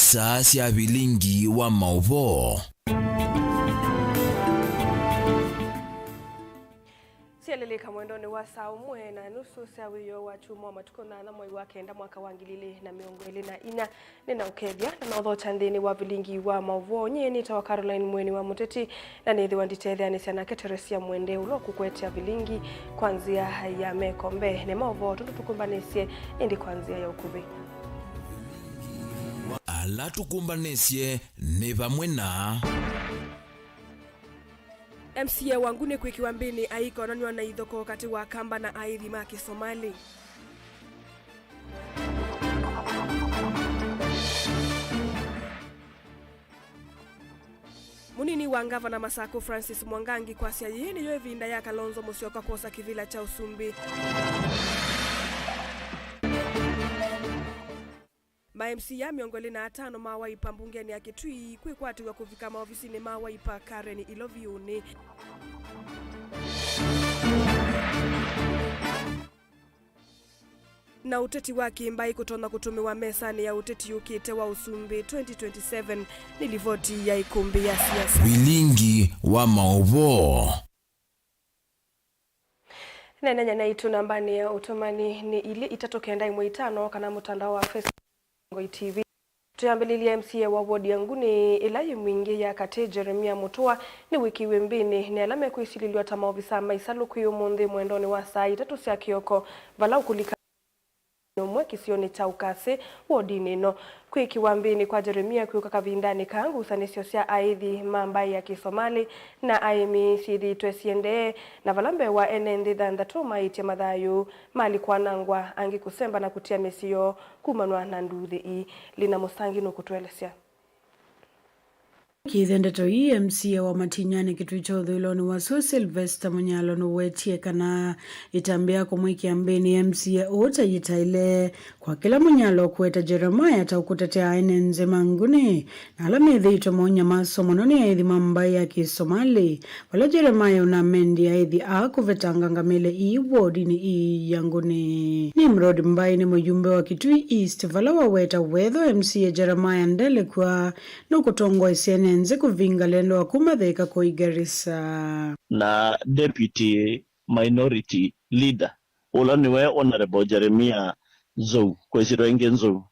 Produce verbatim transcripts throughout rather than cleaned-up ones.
Saa sya vilingi wa maũvoo. Syalĩlĩka mwendonĩ wa saa ũmwe na nusu sya wĩoo wa kyumwa wa matukũ nyanya mwei wa kenda mwaka wa ngili ili na mĩongo ĩlĩ na inya. Nĩnaũkethya na naũthokya nthĩnĩ wa vilingi wa maũvoo. Nyie nĩtawa Caroline Mweni wa Mũteti, na nĩthĩwa nditetheanĩsya nake Teresia Mwende, ũla ũkũkũetya vilingi kwa nzĩa ya meko. Mbeenĩ wa maũvoo tũndũ tũkũmbanĩsye, ĩndĩ kwa nzĩa ya ũkuvĩ. Ala tũkũmbanĩsye nĩ vamwe na M C A wa Nguni kwĩkĩwa mbĩnĩ aika onanw'a na ithokoo katĩ wa Akamba na aĩthi ma Kĩsomali. Mũnini wa ngavana Masakũ Francis Mwangangi kwasya yĩĩ nĩyo ĩvinda ya Kalonzo Musyoka kwosa kĩvĩla kya ũsumbĩ. Ma M C A mĩongo ĩlĩ na atano ma Wiper mbungenĩ ya Kitui kwĩkwatĩw'a kũvika maovisinĩ ma Wiper Karen Iloviũnĩ. Na ũteti wa kĩmbaĩ kũtonya kũtũmĩwa mesanĩ ya ũteti yũkĩte wa ũsumbĩ twenty twenty-seven, nĩ livoti ya ĩkũmbĩ ya siasa. Vilingi wa maũvoo. Nenany'a naitũ nambanĩ ya ũtũmani nĩ ilĩ itatũ kenda ĩmwe itano kana mũtandao wa Facebook Ngoi T V. Tũyambĩlĩlye M C A wa ward ya Nguni ĩla yĩ Mwingĩ ya katĩ, Jeremia Mũtũa, nĩwĩkĩiwe mbĩnĩ nĩ ala mekwĩsilĩlw'a ta maovisaa ma isalũ kwĩ ũmũnthĩ mwendonĩ wa saa itatũ sya kĩoko, vala ũkũlika ũmwe kĩsionĩ kya Ũkasĩ wodinĩ ĩno. Kwĩkĩwa mbĩnĩ kwa Jeremia kwĩũka kavindanĩ kaa ngusanĩsyo sya aĩthi ma mbaĩ ya Kĩsomalĩ na aĩmi syĩthĩĩtwe siendee, na vala mbee wa ene nthĩ thanthatũ maĩtye mathayũ, mali kwanangwa, angĩ kũsemba na kũtia mĩsyĩ yoo kumanwa na nduuthĩ ii. Lina Mũsangi nũkũtũelesya. Kĩthe ndeto ii, M C A wa Matinyani Kitui kya ũthũĩlonĩ wa sua Sylvester Mũnyalo nũwetie kana ĩtambya ya kũmwĩkĩa mbĩnĩ M C A ũũ ta yĩtaĩle kwa kĩla Mũnyalo kũweta Jeremiah ta ũkũtetea ene nthĩ ma Nguni na ala methĩĩtwe maũnyamaaswa mũno nĩ aĩthi ma mbaĩ ya Kĩsomalĩ. Vala Jeremiah ũnamendie aĩthi aa kũvetanga ngamĩle ii wodinĩ ii ya Nguni. Nimrod Mbai nĩ mũyumbe wa Kitui East, vala waweta wetho M C A Jeremiah ndelekwa nũkũtongoesya ene nthĩ kũvinga lendo wa kuma Thika kũi Garissa. Na deputy minority leader, ũla nĩwe Honorable Jeremiah Nzou, kwĩsĩtwa ĩngĩ Nzou,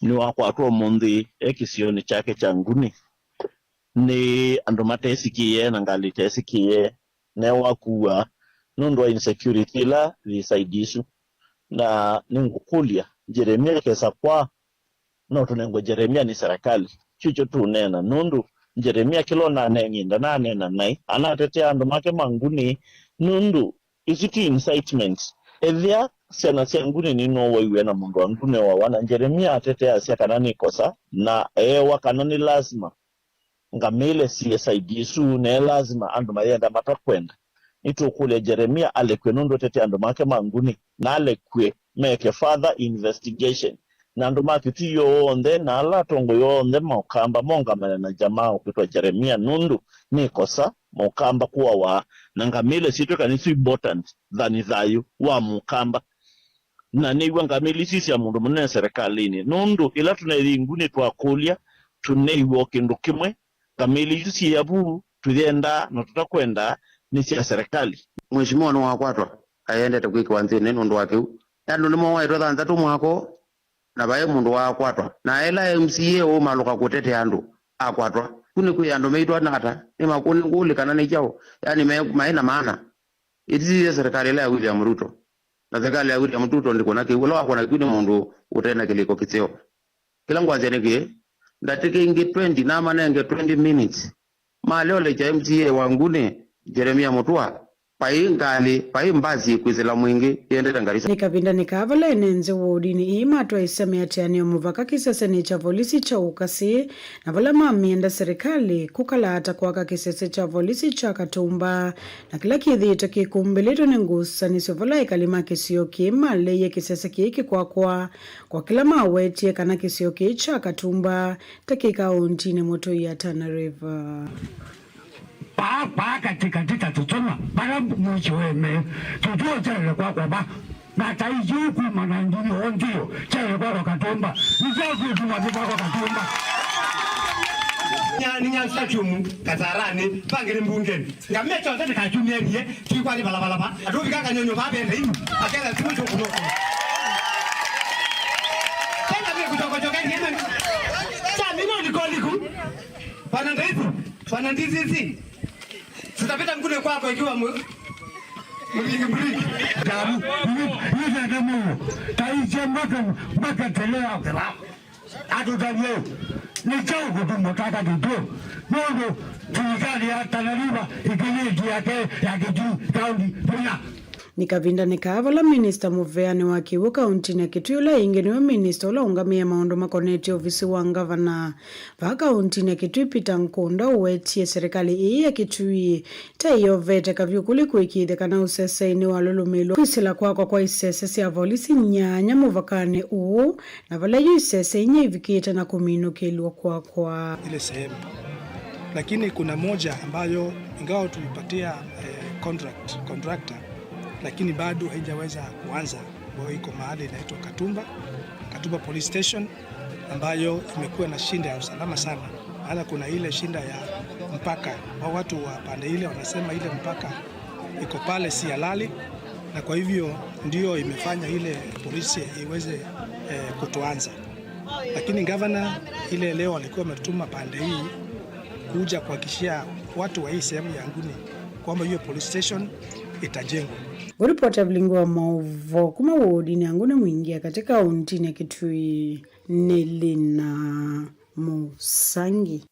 nĩwakwatwa ũmũnthĩ e kĩsionĩ kyake kya Nguni nĩ andũ matesikĩĩe na ngalĩ itesikĩĩe, newa kũa nũndũ wa insecurity ĩla yĩ side isu. Na nĩngũkũlya, Jeremia kesa kwa no tũnengwe Jeremia nĩ serikali? Kyũkyo tũneena, nũndũ Jeremia kĩla ũnaneenie ndananeena naĩ, anatetea andũ make ma Nguni, nũndũ isu ti incitement. Ethĩa syana sya Nguni nĩnowaiwe na mũndũ wa Nguni oawa, na Jeremia ateteasya kana nĩ kosa, na eewa kana nĩ lasima ngamĩle siĩ side isu, ne lasima andũ mayenda matakwenda. Nĩtũkũlya Jeremia alekw'e nũndũ etete andũ make ma Nguni, na alekw'e meke further investigation. Na andũ ma Kitui yonthe na ala atongoi onthe ma Ũkamba maũngamane na jamaa ũkwĩtwa Jeremia, nũndũ nĩ kosa Mũkamba kũawa na ngamĩle syĩtw'ĩka nĩsyo important than thayũ wa Mũkamba. Na nĩw'a ngamĩli isu sya mũndũ mũnene serikalĩnĩ, nũndũ ĩla tũnethi Nguni twakũlya, tũneew'a o kĩndũ kĩmwe, ngamĩli isu syĩ avu, tũyendaa na tũtakwenda nĩ sya serikali. Mheshimiwa nĩwakwatwa aendete kwĩkĩwa nthĩnĩ nũndũ wa kĩu. Andũ nĩmowaĩtwe thanthatũ mwako, na vaĩ mũndũ waakwatwa. Na ĩla M C A ũmalũka kũtetea andũ akwatwa, ku nĩ kwĩ andũ meitwa nata? Nĩ makũni ngũlĩ kana nĩ kyaũ? Yani me, maĩ na maana. Ĩtisisye serikali ĩla ya William Ruto. Na serikali ya William Ruto ndĩkũna kĩu. Ũla wakũna kĩu nĩ mũndũ ũte na kĩlĩko kĩseo. Kĩla ngwasya nĩ kĩĩ, ndatĩka ingĩ twenty, namanenge twenty minutes. Maleolekya M C A wa Nguni, Jeremia Mũtua, vai ngalĩ, vai mbasi kwĩsĩla Mwingĩ yendete Garissa. Nĩ kavindanĩ kaa vala ene nthĩ wodinĩ ii matwaĩsya mĩatĩanĩo mũvaka kĩsesenĩ kya volisi kya Ũkasĩ, na vala mamĩenda serikali kũkala ata kwaka kĩsese kya volisi kya Katumba, na kĩla kĩthĩĩtwe kĩkumbĩlĩtwe nĩ ngusanĩsyo vala ekali ma kĩsio kĩĩ maleie kĩsese kĩĩ kĩkwakwa, kwa kĩla mawetie kana kĩsio kĩĩ kya Katumba ta kĩ kaũntinĩ mũtũi ya Tana River. Paa, paa katĩ katĩ ta tũtũma, vala mũico weme, tũtũotelele kwakwa va. Na tai yĩu kuma na ngili onthe ĩyo, kyaĩ kwakwa Katumba, nĩkyakwĩtuma kĩkwakwa Katumba. Nya-, nĩnyasya kyumu Kasarani, vangĩlĩ mbungeni. Ngamia kyonthe nĩkakyumĩelie, kĩkwali valavalava, atũvika kanyonyo vavele inu, akela simu kyokunoko. Tena vile kuchokochoka ndiye. Cha mino ni koliku. Bwana Ndaizi, bwana D C C. Tutapita Nguni kwako ikiwa mu-, mliki, mliki. Damu, hivi, hivi ndio Mungu. Taisha mpaka, mpaka telea kwa. Atũtavye nĩ kyaũ kũtũmũtata kĩtũ, nũndũ silikalĩ ya Tana River ĩkĩlĩtye yake ya Kitui County vinya. Nĩ kavindanĩ kaa vala minista mũveanĩ wa kĩw'ũ kauntinĩ ya Kitui, ũla ĩngĩ nĩwe minista ũla ũngamĩe maũndũ makonetye ovisi wa ngavana vaa kauntinĩ ya Kitui, Peter Nkunda, ũwetie serikali ĩĩ ya Kitui ta ĩyovete kavyũ kũlĩ kũĩkĩĩthya kana ũsesei nĩwalũlũmĩlw'a. Kwĩsĩla kwakwa kwa isese sya volisi nyanya mũvakanĩ ũũ, na vala yu isese inya ivikĩte na kũminũkĩlw'a kwakwa. Ile sehemu. Lakini kuna moja ambayo ingawa tulipatia, eh, contract, contractor, lakini bado haijaweza kuanza, ambayo iko mahali inaitwa Katumba, Katumba Police Station, ambayo imekuwa na shida ya usalama sana. Maana kuna ile shida ya mpaka, wa watu wa pande ile wanasema ile mpaka iko pale si halali, na kwa hivyo ndio imefanya ile polisi iweze, eh, kutoanza. Lakini gavana ile leo alikuwa ametuma pande hii kuja kuhakikishia watu wa hii sehemu ya Nguni kwamba hiyo police station itajengwa. Kũripota vilingi wa maũvoo kuma wodinĩ ya Nguni Mwingi ya katĩ kauntinĩ ya Kitui nĩ Lina Mũsangi.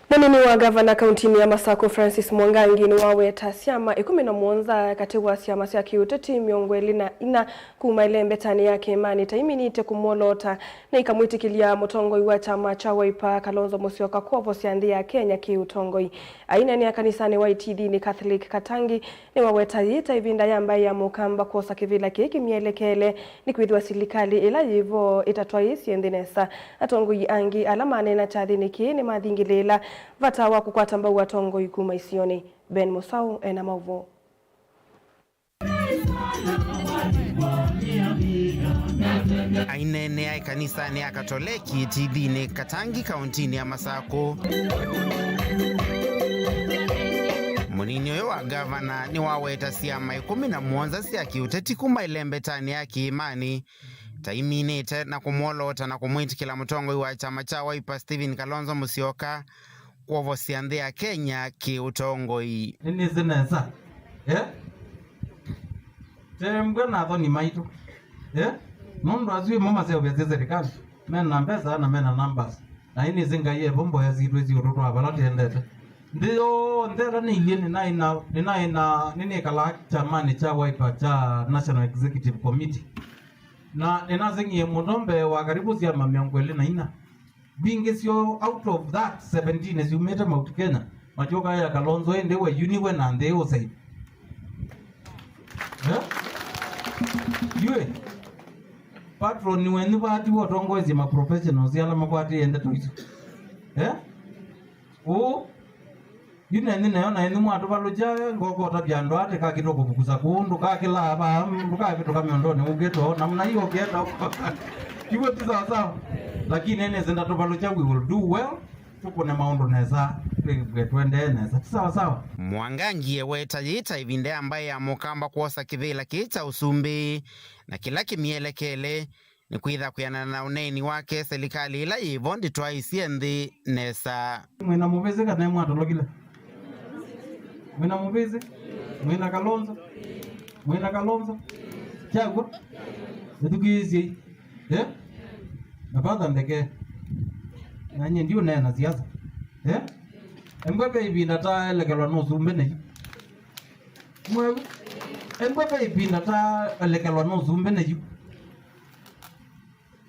Mũnini wa ngavana kauntinĩ ya Masakũ, Francis Mwangangi, nĩwaweta syama ĩkũmi na mũonza katĩ wa syama sya kĩũteti mĩongo ĩlĩ na ina kuma ĩlembetanĩ ya kĩĩmanĩ ta iminĩte kũmwoloota na ikamwĩtĩkĩlya mũtongoi wa kyama kya Wiper, Kalonzo Musyoka, kwovosya nthĩ ya Kenya kĩ-ũtongoi. Aineenea kanisanĩ wa Itithinĩ Catholic, Katangi nĩwaweta yĩĩ ta ĩvinda ya mbaĩ ya Mũkamba kwosa kĩvĩla kĩĩ kĩmyelekele, nĩkwĩthĩwa silikalĩ ĩla yĩvo ĩtatwaĩĩsye nthĩ nesa. Atongoi angĩ ala maneena kyathĩnĩ kĩĩ nĩmathingĩlĩĩla vata wa kũkwata mbau atongoi kuma isionĩ. Ben Mũsaũ ena maũvoo. Aineenea ĩkanisanĩ ya Katoleki Itithinĩ Katangi, kauntinĩ ya Masakũ, mũnini ũyũ wa ngavana nĩwaweta syama ĩkũmi na mũonza sya kĩũteti kuma ĩlembetanĩ ya kĩĩmanĩ ta iminĩte na kũmwoloota na kũmwĩtĩkĩla mũtongoi wa kyama kya Wiper, Stephen Kalonzo Musyoka, kwovosya nthĩ ya Kenya kĩ-ũtongoi. Nĩnĩsĩ nesa, eh? Tembwe na athoni maitũ, eh? Nũndũ asu ĩmo maseũvĩasya serikali, mena mbesa na mena numbers. Na nĩnĩsĩ Ngai evo mboya sitũ ĩsiũtũtwaa vala tũendete. Nthĩ yonthe ĩla nĩilyĩ nĩnaĩ na, nĩnaĩ na, nĩnĩkalaa kyamanĩ kya Wiper kya National Executive Committee. Na nĩnaseng'ie mũno mbee wa karibu syama mĩongo ĩlĩ na ina. Mbingĩ syoo out of that seventeen syumĩte Mount Kenya, masyoka ya Kalonzo ĩndĩ we yu nĩwe na nthĩ ũsei. Eh? Yue, patron wenyu vaati wotongoesye ma professionals ala makwatĩe ndeto isu. Eh? Ũũ, yu nenyu nayo na enyu mwatũvalũkya, ngokotavya andũ aa tĩkakĩtwa kũvukusa kũũ, ndũkakĩlaa vaa, ndũkavĩtũka mĩondonĩ ũkĩtwa namna hiyo ũkĩenda. Iw'o ti sawasawa, lakini nĩnĩsĩ ndatũvalũkya, we will do well, tũkũne maũndũ nesa, twĩw'e tũendee nesa. Ti sawasawa. Mwangangi eweta yĩĩ ta ĩvinda ya mbaĩ ya Mũkamba kwosa kĩvĩla kĩĩ kya ũsumbĩ na kĩla kĩmyelekele, nĩkwĩtha kwĩanana na ũneeni wake, silikalĩ ĩla yĩvo ndĩtwaĩĩsye nthĩ nesa. Mwĩ na mũvĩsĩ kana nĩmwatolokile? Mwĩ na mũvĩsĩ? Mwĩ na Kalonzo? Mwĩ na Kalonzo? Kyaw'o? Ĩthukĩĩsyei. Eh? Na vatha ndeke. Na nyie ndiũneena siasa. Eh? Embwe ve ĩvinda ta elekelwa nĩ ũsumbĩ nĩ yu. Mweu. Embwe ve ĩvinda ta elekelwa nĩ ũsumbĩ nĩ yu.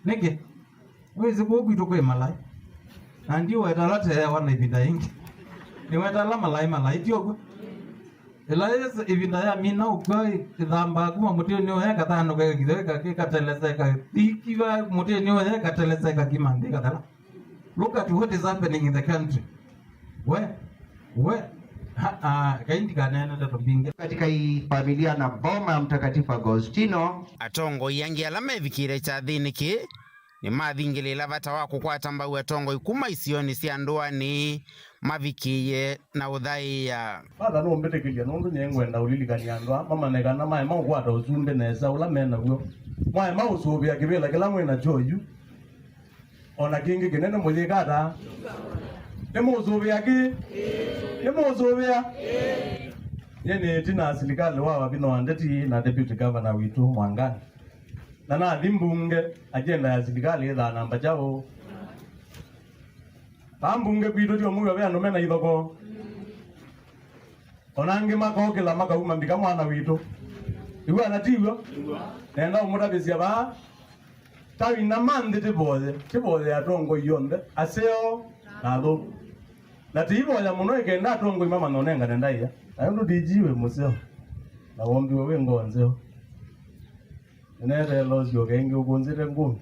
Nĩkĩ? Wĩsĩ kũu kwitũ kwĩ malaĩ. Na ndiũweta ala teewa na ĩvinda yĩngĩ. Nĩweta ala malaĩ malaĩ, ti ũw'o? Ĩla yĩ ĩvinda ya mina ũkw'a ĩthambaa kuma mũtĩnĩ ũya ĩkathanũka ĩkateleseka. Ikiva mũtĩnĩ ũya ĩkateleseka kima nthĩ ĩkathela. Look at what is happening in the country. We, we, Aa, Ngai ndikaneene ndeto mbingĩ. Katika hii familia na boma ya Mtakatifu Agostino. Atongoi angĩ ala mevikĩte kyathĩnĩ kĩĩ nĩmathingĩlĩĩla vata wa kũkwata mbau atongoi kuma isionĩ sya ndũanĩ mavikĩĩe na ũthaĩa. Father nũmbĩtĩkĩlya nũndũ nyie ngwenda ũlilikany'a andũ aa mamanye kana maema ũkwata ũsumbĩ nesa ũla me naw'o. Mwaema ũsũvĩa kĩvĩla kĩla mwĩ nakyo yu. O na kĩngĩ kĩnene mũyĩka ata? Nĩmũũsũvĩa kĩ? Nĩmũũsũvĩa? Nyie nĩ ĩtina silikalĩ wa Wavino wa Ndeti na Deputy Governor witũ Mwangani. Na nathi mbunge, agenda ya silikalĩ ĩthaa namba kyaũ? Vaa mbunge kwitũ tyo mũw'o ve andũ mena ithokoo. O na angĩ makokĩla makauma mbika mwana witũ. Iw'ana tiw'o? Nenda ũmũtavĩsya vaa. Ta ina ma nthĩ tĩvoye, tĩvoye atongoi onthe, aseo na athũku. Na tĩivoya mũno ĩkenda atongoi mamanya ũnengane ndaĩa. Na ĩndũ D G wĩ mũseo, na wombiwe wĩ ngoo nzeo. Nĩneteela ũsyoke ĩngĩ ũkũnzĩte ngũmĩ,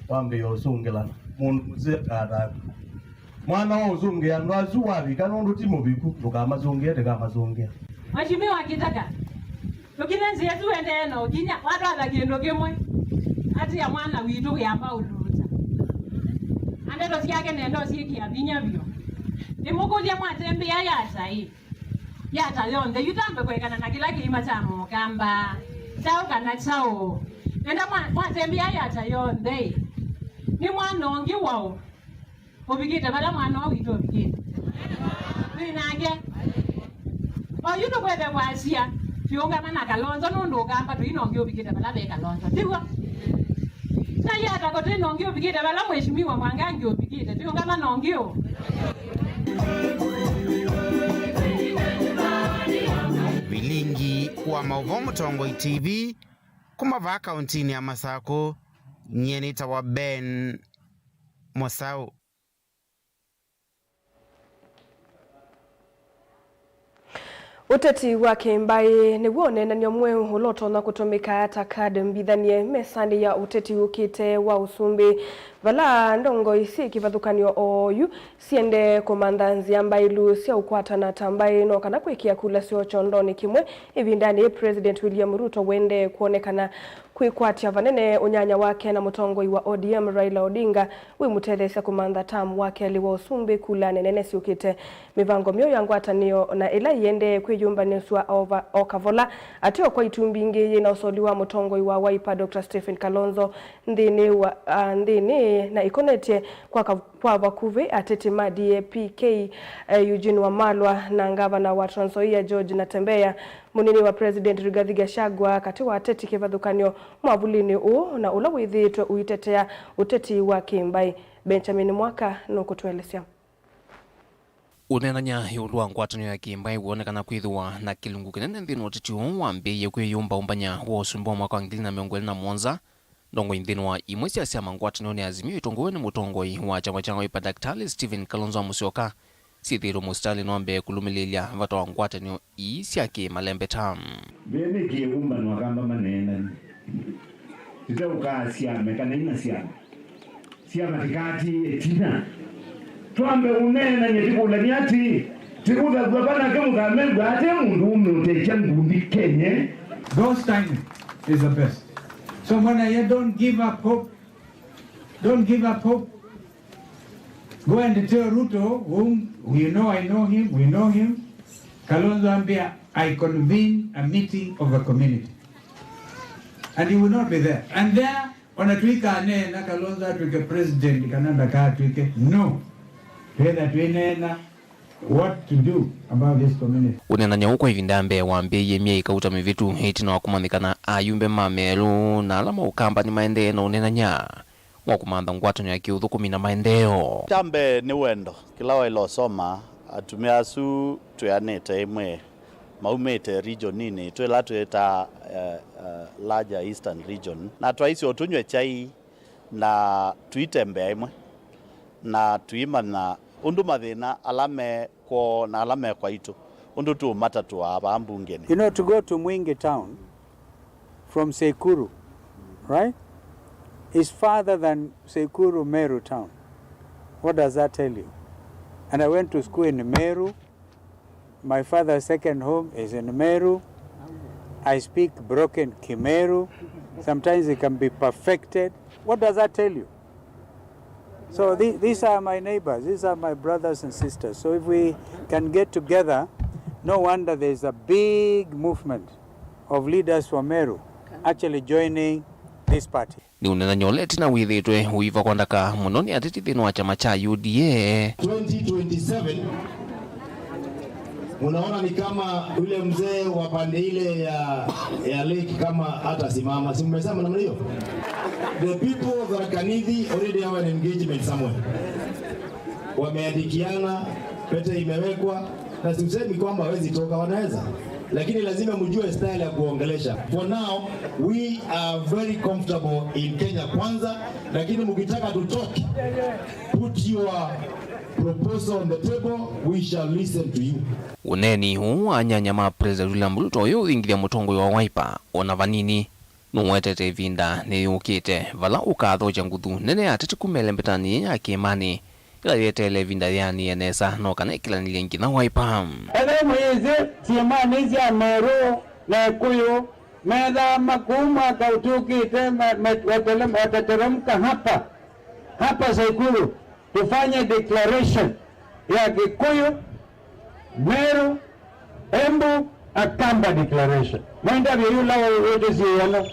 wambĩĩa ũsũngĩlana. Mũndũ mũseo ndataku. Mwana wa ũsũngĩa andũ asu wavika nũndũ ti mũviku, ndũkamasũngĩe, ndĩkamasũngĩa. Mheshimiwa Kitaka, tũkĩle nzĩa ĩsu ũendee na ũkinya, watwatha kĩndũ kĩmwe, atĩa mwana witũ wĩamba ũluta. Na ndeto syake nenda ũsyĩkĩa vinya vyũ. Nĩmũkũlya mwatembea yata ĩ? Yata yonthe, yu tambe kũekana na kĩla kĩima kya mũkamba. Kyaũ kana kyaũ? Nenda mwa-, mwatembea yata yonthe ĩ? Nĩ mwana ũngĩ waũ ũvikĩte vala mwana ũũ witũ ũvikĩte? Twĩ nake. O yu tũkwete kwasya, tũiũngama na Kalonzo nũndũ ũkamba tũi na ũngĩ ũvikĩte vala ve Kalonzo. Tiw'o? Na yata ko twĩ na ũngĩ ũvikĩte vala Mheshimiwa Mwangangi ũvikĩte, tũiũngama na ũngĩ ũũ? Vilingi wa Maũvoo Mũtongoi T V, kuma vaa kauntinĩ ya Masakũ, nyie nĩtawa Ben Mũsaũ. Ũteti wa kĩmbaĩ nĩw'o ũneenany'o mweũ ũla ũtonya kũtũmĩka ta kadi mbithanie mesanĩ ya ũteti ũkĩte wa ũsumbĩ, vala ndongoi syĩ kĩvathũkany'o oyu siendee kũmantha nzĩa mbaĩlu sya ũkwatana ta mbaĩ no kana kwĩkĩa kula syoo kyondonĩ kĩmwe ĩvindanĩ yĩĩ President William Ruto wendee kwonekana kwĩkwatya vanene ũnyanya wake na mũtongoi wa O D M Raila Odinga wĩmũtetheesya kũmantha tam wa kelĩ wa ũsumbĩ kulanĩ nene syũkĩte. Mĩvango myeũ ya ngwatanĩo na ĩla ĩendee kwĩyũmbanĩsw'a o va-, o kavola, ateo kwa itu mbingĩ yĩ na ũsoli wa mũtongoi wa Wiper Doctor Stephen Kalonzo nthĩnĩ wa, a, nthĩnĩ na ĩkonetye kwa ka-, kwa vakuvĩ ateti ma D A P K, e, Eugene Wamalwa na ngavana wa Trans Nzoia George Natembeya, mũnini wa President Rigathi Gachagua, katĩ wa ateti kĩvathũkany'o mwavulinĩ ũũ na ũla wĩthĩĩtwe ũitetea ũteti wa kĩmbaĩ. Benjamin Mwaka nũkũtũelesya. Ũneenany'a ĩũlũ wa ngwatanĩo ya kĩmbaĩ wĩonekana kwĩthĩwa na kĩlungu kĩnene nthĩnĩ wa ũteti ũũ wambĩĩie kwĩyũmbaũmbany'a wa ũsumbĩ wa mwaka wa ngili na mĩongo ĩlĩ na mũonza. Ndongoi nthĩnĩ wa imwe sya syama ngwatanĩonĩ ya Azimio itongoew'e nĩ mũtongoi wa kyama kya Wiper Daktari Stephen Kalonzo Musyoka syĩthĩĩtwe mũsitalĩnĩ wa mbee kũlũmĩlĩĩlya vata wa ngwatanĩo ii sya kĩmalembeta. Ve nĩkĩ ũmbano akamba maneenany'e? Tũteũkaa syame kana ina syame. Syama tĩkatĩĩe ĩtina. Twambe ũneenany'e tĩkũlany'a atĩĩ, tĩkũthakw'a vanake mũkamew'a ate mũndũ ũmwe ũtekya ngundi kenye? Those timing is the best. So when I hear, "Don't give up hope, don't give up hope," go and tell Ruto, whom we know, I know him, we know him. Kalonzo ambia, "I convene a meeting of a community." And he will not be there. And there, ona tũikaneena Kalonzo atw'ĩke president kana ndakatw'ĩke, no. Twĩtha twĩneena what to do about this community. Ũneenany'a ũũ kwa ĩvinda ya mbee wambĩĩie myei kauta mĩvĩtu ĩtina wa kũmanyĩkana ayumbe ma melũ na ala ma ũkamba nĩmaendee na ũneenany'a wa kũmantha ngwatanĩo ya kĩũthũkũmi na maendeeo. Kya mbee nĩ wendo. Kĩla waĩle ũsoma, atumĩa asu twĩanĩte ĩmwe maumĩte regioninĩ ĩtũ ĩla twĩtaa, eh, eh, larger Eastern Region, na twaisye ũtũnyw'e kyai na tũitembea ĩmwe na tũimanya ũndũ mathĩna ala me kwoo na ala me kwaitũ, ũndũ tũũmatatũaa vaa mbungenĩ. You know, to go to Mwingi town from Sekuru, right, is farther than Sekuru Meru town. What does that tell you? And I went to school in Meru, My father's second home is in Meru. I speak broken Kimeru. Sometimes it can be perfected. What does that tell you? So the- these are my neighbors, these are my brothers and sisters. So if we can get together, no wonder there's a big movement of leaders from Meru actually joining this party. Nĩ ũneenany'a ũla ĩtina wĩthĩĩtwe ũiva kwa ndaka mũno nĩ ateti nthĩnĩ wa kyama kya U D A. Twenty twenty-seven, unaona ni kama yule mzee wa pande ile ya, ya lake kama hatasimama. Si mmesema namna hiyo? The people of Tharaka Nithi already have an engagement somewhere. Wameandikiana, pete imewekwa, na sisemi kwamba hawezi toka, wanaweza. Lakini lazima mjue style ya kuongelesha. For now, we are very comfortable in Kenya Kwanza, lakini mkitaka to talk, put your proposal on the table, we shall listen to you. Ũneeni ũũ wa anyanya ma President William Ruto ũyũ ũthingithya mũtongoi wa Wiper, ona vanini. Nũwetete ĩvinda nĩyũkĩte vala ũkathokya nguthu nene ya ateti kuma ĩlembetanĩ ya kĩĩmanĩ, ĩla yeteele ĩvinda yĩanĩe nesa no kana ĩkĩlanĩlye nginya Wiper. Ethĩwa mwĩyĩsĩ syĩmanĩ sya Merũ na Ĩkũyũ methama kũu mwaka ũtũkĩte ma- ma- watele- watateremka hapa hapa Saikuru, tufanye declaration ya Kikuyu, Meru, Embu, Akamba declaration. Mwenda vyeyula wote sieyano.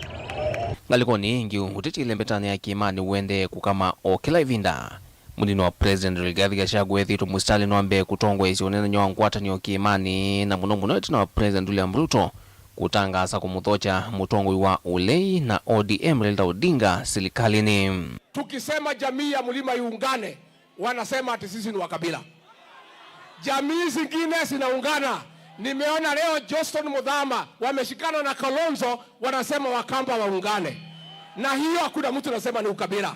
Ngalĩkonĩ ĩngĩ, ũteti ĩlembetanĩ ya kĩĩmanĩ ũendee kũkama o kĩla ĩvinda. Mũnini wa President Rigathi Gachagua ethĩĩtwe mũsitalĩnĩ wa mbee kũtongoesya ũneenany'a wa ngwatanĩo kĩĩmanĩ, na mũno mũno ĩtina wa President William Ruto kũtangaasa kũmũthokya mũtongoi wa ũlei na O D M Raila Odinga silikalĩnĩ. Tukisema jamii ya mlima iungane, wanasema ati sisi ni wa kabila. Jamii zingine zinaungana. Nimeona leo Johnston Muthama wameshikana na Kalonzo, wanasema Wakamba waungane. Na hiyo hakuna mtu anasema ni ukabila.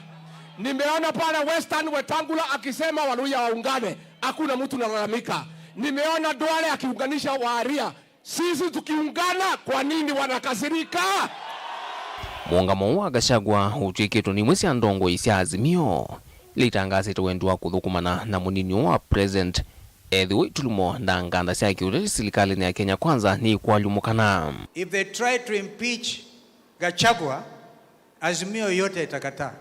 Nimeona pale Western Wetangula akisema Waluhya waungane, hakuna mtu analalamika. Nimeona Duale akiunganisha Waaria. Sisi tukiungana, kwa nini wanakasirika? Mũũngamo ũũ wa Gachagua ũtw'ĩkĩtwe nĩ imwe sya ndongoi sya Azimio ila itangaasĩte wendi wa kũthũkũmana na mũnini ũũ wa President ethĩwa itulumo na nganda sya kĩũteti silikalĩnĩ ya Kenya Kwanza nĩikũalyũmũkana. If they try to impeach Gachagua, Azimio yote itakataa.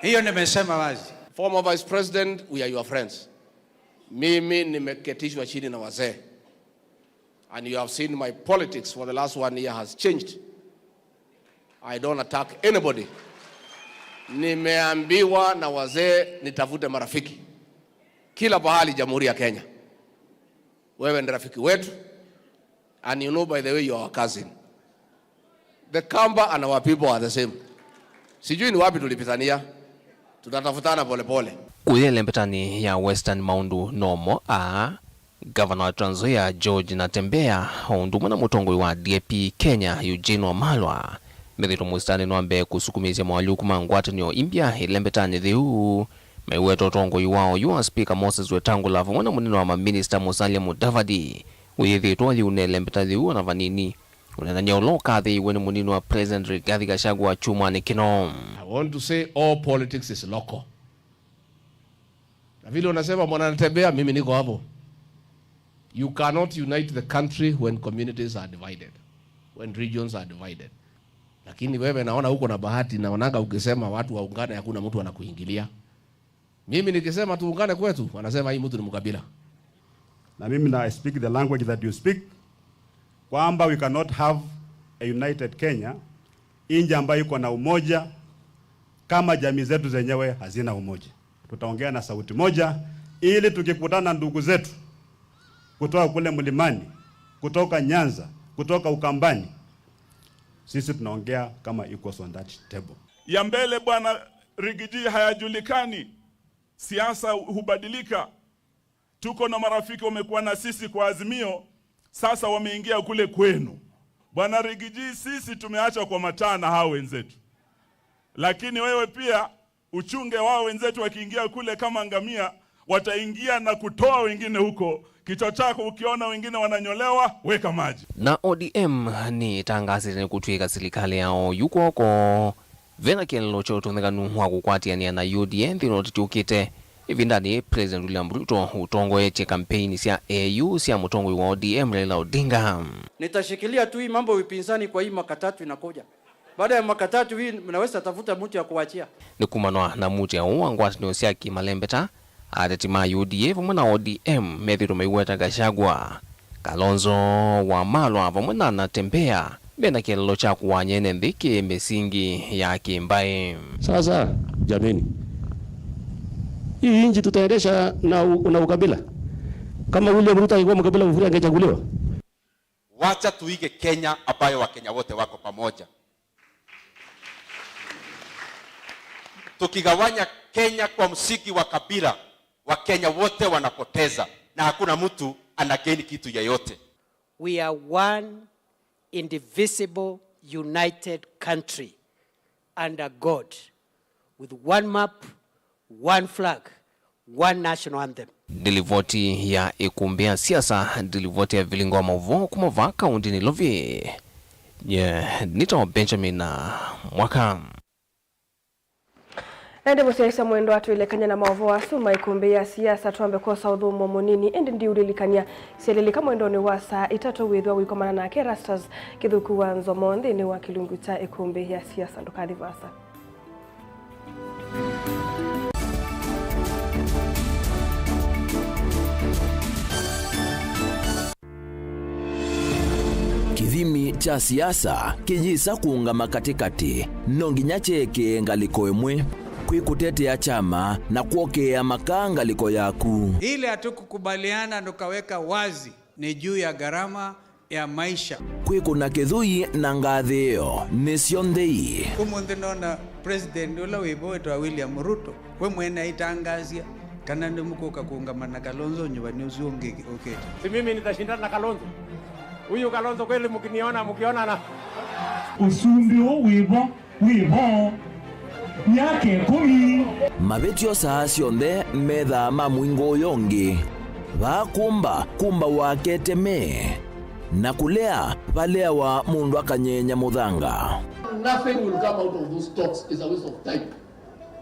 Hiyo nimesema wazi. Former Vice President, we are your friends. Mimi nimeketishwa chini na wazee. And you have seen my politics for the last one year has changed. I don't attack anybody. Nimeambiwa na wazee nitafute marafiki kila pahali Jamhuri ya Kenya. Wewe ni rafiki wetu. And you know, by the way, you are our cousin. The Kamba and our people are the same. Sijui ni wapi tulipitania. Tutatafutana polepole. Kũya ĩlembetanĩ ya Western, maũndũ nomo aa, Gavana wa Trans Nzoia George Natembeya o ũndũ ũmwe na mũtongoi wa D A P Kenya Eugene Wamalwa methĩĩtwe mũsitalĩnĩ wa mbee kũsukumĩĩsya moalyũku ma ngwatanĩo imbya ĩlembetanĩ yĩu. Maiweta ũtongoi wa oyu wa Spika Moses Wetangula vamwe na mũnene wa maminista Musalia Mudavadi ũyĩthĩĩtwe ũyĩunĩe ĩlembeta yĩu ona vanini. Ũneenany'a ũla ũkathĩĩiwe nĩ mũnini wa President Rigathi Gachagua kyumwanĩ kĩno. I want to say all politics is local. Na vile unasema, Bwana Natembeya, mimi niko hapo. You cannot unite the country when communities are divided, when regions are divided. Lakini wewe naona uko na bahati, naonanga ukisema watu waungane, hakuna mtu anakuingilia. Mimi nikisema tuungane kwetu, wanasema hii mtu ni mkabila. Na mimi na I speak the language that you speak, kwamba we cannot have a united Kenya, nchi ambayo iko na umoja, kama jamii zetu zenyewe hazina umoja. Tutaongea na sauti moja, ili tukikutana ndugu zetu kutoka kule mlimani, kutoka Nyanza, kutoka Ukambani, sisi tunaongea kama equals on that table. Ya mbele, Bwana Rigiji, hayajulikani. Siasa hubadilika. Tuko na marafiki wamekuwa na sisi kwa Azimio, sasa wameingia kule kwenu. Bwana Rigiji, sisi tumeachwa kwa mataa na hao wenzetu. Lakini wewe pia uchunge wao wenzetu, wakiingia kule kama ngamia, wataingia na kutoa wengine huko. Kichwa chako ukiona wengine wananyolewa, weka maji. Na O D M nĩtangaasĩte nĩkũtw'ĩka silikalĩ ya oyu kw'oko. Vena kĩeleelo kya ũtonyekanu wa kũkwatĩanĩa na U D A nthĩnĩ wa ũteti ũkĩte, Ĩvindanĩ, President William Ruto ũtongoetye kampeini sya A U sya mũtongoi wa O D M Raila Odinga. Nitashikilia tu hii mambo ya upinzani kwa hii mwaka tatu inakuja. Baada ya mwaka tatu hii, mnaweza tafuta mtu ya kuachia. Nĩ kumanwa na muutĩa ũũ wa ngwatanĩo sya kĩmalembeta, ateti ma U D A vamwe na O D M methĩĩtwe maiweta Gachagua, Kalonzo, Wamalwa vamwe na Natembeya mena kĩeleelo kya kũwaany'a ene nthĩ kĩ mĩsingi ya kĩmbaĩ. Sasa, jameni, hii nchi tutaendesha na u-, na ukabila? Kama William Ruto angekuwa mkabila, Mvurya angechaguliwa? Wacha tuige Kenya ambayo Wakenya wote wako pamoja. Tukigawanya Kenya kwa msingi wa kabila, Wakenya wote wanapoteza na hakuna mtu ana gain kitu yeyote. We are one indivisible, united country under God, with one map, one flag, one national anthem. Ndilivoti ya ĩkũmbĩ ya siasa, ndilivoti ya vilingo wa maũvoo kuma vaa kaũntĩ Nairobi. Nye nĩtawa Benjamin Mwaka. Ĩndĩ mũsyaĩĩsya mwendwa, twĩlekany'a na maũvoo asu ma ĩkũmbĩ ya siasa, twambe kwosa ũthũmũo mũnini, ĩndĩ ndiũlilikany'a syalilika mwendonĩ wa saa itatũ wĩthwa ũikomana nake Erastus Kĩthũku wa Nzomo nthĩnĩ wa kĩlungu kya ĩkũmbĩ ya siasa. Ndũkathi vaasa. Kĩthimi kya siasa kĩyĩsa kũũngama katĩkatĩ, no nginya kyeekĩe ngalĩko ĩmwe. Kwĩ kũtetea kyama na kwokĩĩa makaa ngalĩko yaku. Ile hatukukubaliana tukaweka wazi ni juu ya gharama ya maisha. Kwĩkũna kĩthũi na ngathĩĩo nĩ syonthe ii. Ũmũnthĩ nona president ũla wĩ vo wĩtawa William Ruto, we mwene aitangaasya kana nĩmũkũka kũũngama na Kalonzo nyuvani ũsu ũngĩ ũkĩte. Si mimi nitashindana na Kalonzo? Huyu Kalonzo kweli mkiniona, mkionana? Ũsumbĩ ũũ wĩ vo wĩ vo myaka ĩkũmi. Mavĩtyo saa syonthe methaa ma mũingo ũyũ ũngĩ. Vaa kũmba, kũmba wake teme. Na kũlea, valeawa mũndũ akanyenya mũthanga. Nothing will come out of those talks. It's a waste of time.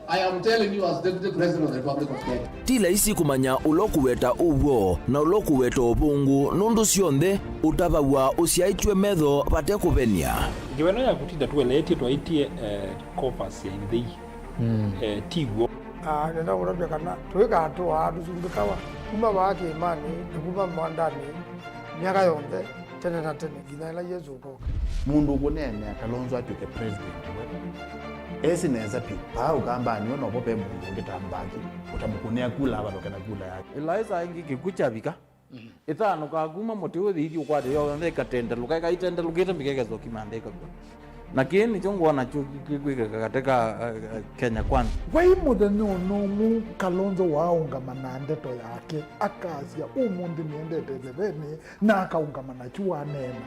I am telling you as Deputy President of the Republic of Kenya. Ti laisi kũmanya ũla ũkũweta ũw'o na ũla ũkũweta ũvũngũ, nũndũ syonthe ũtavaw'a ũsyaĩtw'e metho vate kũvenia. Ngewa ĩno ya kũtinda tũeleetye twaĩtye, eh, Caucus ya Inthei. Mm. Eh, ti w'o. Ah, nenda kũtavya kana tũikatũaa tũsumbĩkawa kuma vaa kĩĩmanĩ na kuma mwandanĩ myaka yonthe, tene na tene, nginya ĩla Yesũ ũkoka. Mũndũ ũkũneenea Kalonzo atw'ĩke president we, esi nesa vyũ, vaa Ũkambanĩ we novo ve mũndũ ũngĩ ta Mbaki ũtamũkũnĩa kula avatoke na kula yake. Ĩla ĩsaa ĩngĩ kĩkw'ũ kyavika, ĩthanũkaa kuma mũtĩ ũyũ ĩthi ũkwate yonthe ĩkatendelũka, ĩkaitendelũkĩte mbika ĩkesa ũkima nthĩ ĩkakw'a. Na kĩĩ nĩkyo ngwona kyo kĩkwĩkĩka katĩ ka, eh, eh, Kenya Kwanza. Vai mũthenya ona ũmwe Kalonzo waaũngama na ndeto yake, akasya, "Ũmũnthĩ nĩendete ĩthevenĩ," na akaũngama nakyu waneena,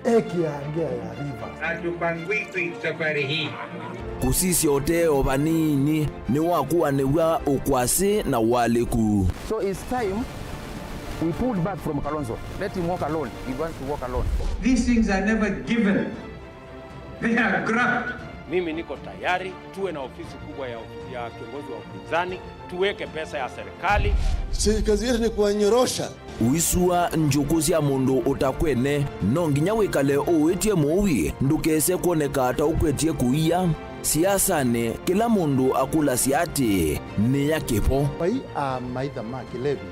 ekĩaa ngea ya Rivers. Hatupangwiki safari hii. Kũsisya ũtee o vanini nĩwakuanĩw'a ũkwasĩ na ũalĩku. So it's time we pulled back from Kalonzo. Let him walk alone. He wants to walk alone. These things are never given. They are grabbed. Mimi niko tayari tuwe na ofisi kubwa ya, ya kiongozi wa upinzani, tuweke pesa ya serikali. Si kazi yetu ni kuwanyorosha. Ũisua njũkũ sya mũndũ ũtakwene, no nginya wĩkale ũĩtye mũui ndũkese kwoneka ta ũkwetye kũia. Siasanĩ, kĩla mũndũ akũlasya atĩĩ, "Nĩ ya kĩvo?" Vai amaitha ma kĩlevi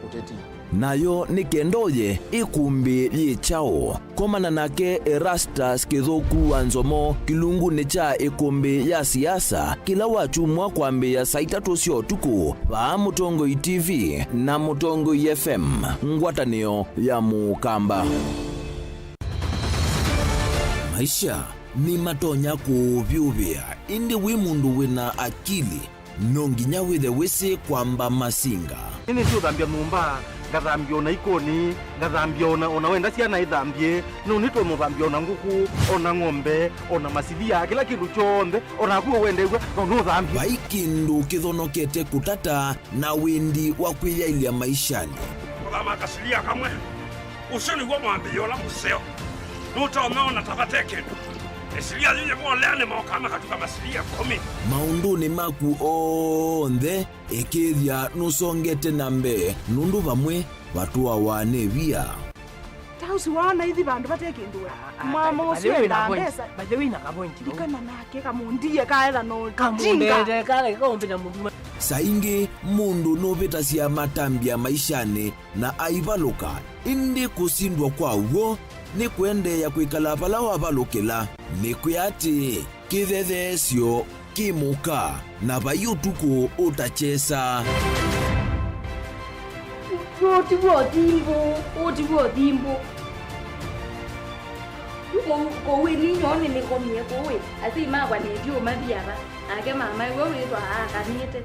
ũteti. Nayo nĩ kenda ũye ĩkũmbĩ yĩ kyaũ? Komana nake Erastus Kĩthũku wa Nzomo kĩlungunĩ kya ĩkũmbĩ ya siasa kĩla wakyumwa kwambĩĩa saa itatũ sya ũtukũ vaa Mũtongoi T V na Mũtongoi F M, ngwatanĩo ya Mũkamba. Maisha nĩmatonya kũũvyũvĩa, ĩndĩ wĩ mũndũ wĩna akili, no nginya wĩthe wĩsĩ kwamba masinga. Nĩnĩsĩ ũthambya nyũmba, ngathambya ona ikoni, ngathambya ona, ona wenda syana ithambye, no nĩtwe mũthambya ona ngũkũ, ona ng'ombe, ona masilia, kĩla kĩndũ kyonthe, onaku ũwendew'a, no nũthambye. Vai kĩndũ kĩthonokete kũtata na wĩndi wa kwĩyaĩlya maishanĩ. Kũthama kasilia kamwe, ũsu nĩw'o mwambĩĩo ũla mũseo. Nũtonya ona ta vate kĩndũ. Silia yĩyĩ volea nĩ moka makatuka masilia kũmi. Maũndũnĩ maku onthe, ĩkĩĩthya nũsongete na mbee, nũndũ vamwe vatũawa nĩ via. Tausi waona ithi vandũ vate kĩndũ we. Mama ũsu endaa mbesa. By the way, na kapointi. Ndikana nake kamundie kaetha no tinga. Kamundete kale kaumbina mũndũ. Saa ingĩ mũndũ nũvĩtasya matambya maishanĩ na aivalũka, ĩndĩ kũsindwa kwa w'o nĩ kũendeea kwĩkala vala wavalũkĩla. Nĩkwĩa atĩĩ, kĩthetheesyo kĩ mũka, na vai ũtukũ ũtakyesa. Ũũ ti w'o thimbũ, ũũ ti w'o thimbũ. Kũu, kũu ĩni nyoo nĩnĩkomie kũu ĩ, asyai makwa nĩtyo mathi ava, nake mama ĩwe wĩtwa aakanĩte.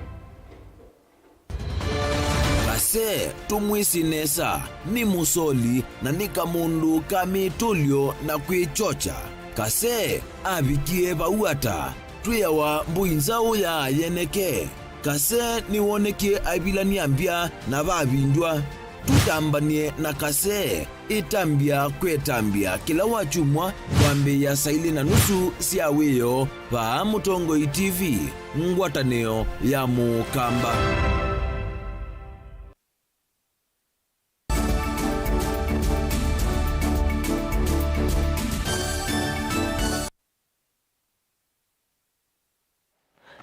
Kase, tũmwĩsĩ nesa, nĩ mũsoli na nĩ kamũndũ ka mĩtũlyo na kwĩkyokya. Kase avikie vau ata? Twĩawa mbũi nzaũ ya yeneke. Kase nĩwonekie aivilany'a mbya na vavindwa. Tũtambany'e na Kase. Ĩtambya kwĩ ĩtambya kĩla wakyumwa kwambĩĩa saa ilĩ na nusu sya wĩoo vaa Mũtongoi T V, ngwatanĩo ya Mũkamba.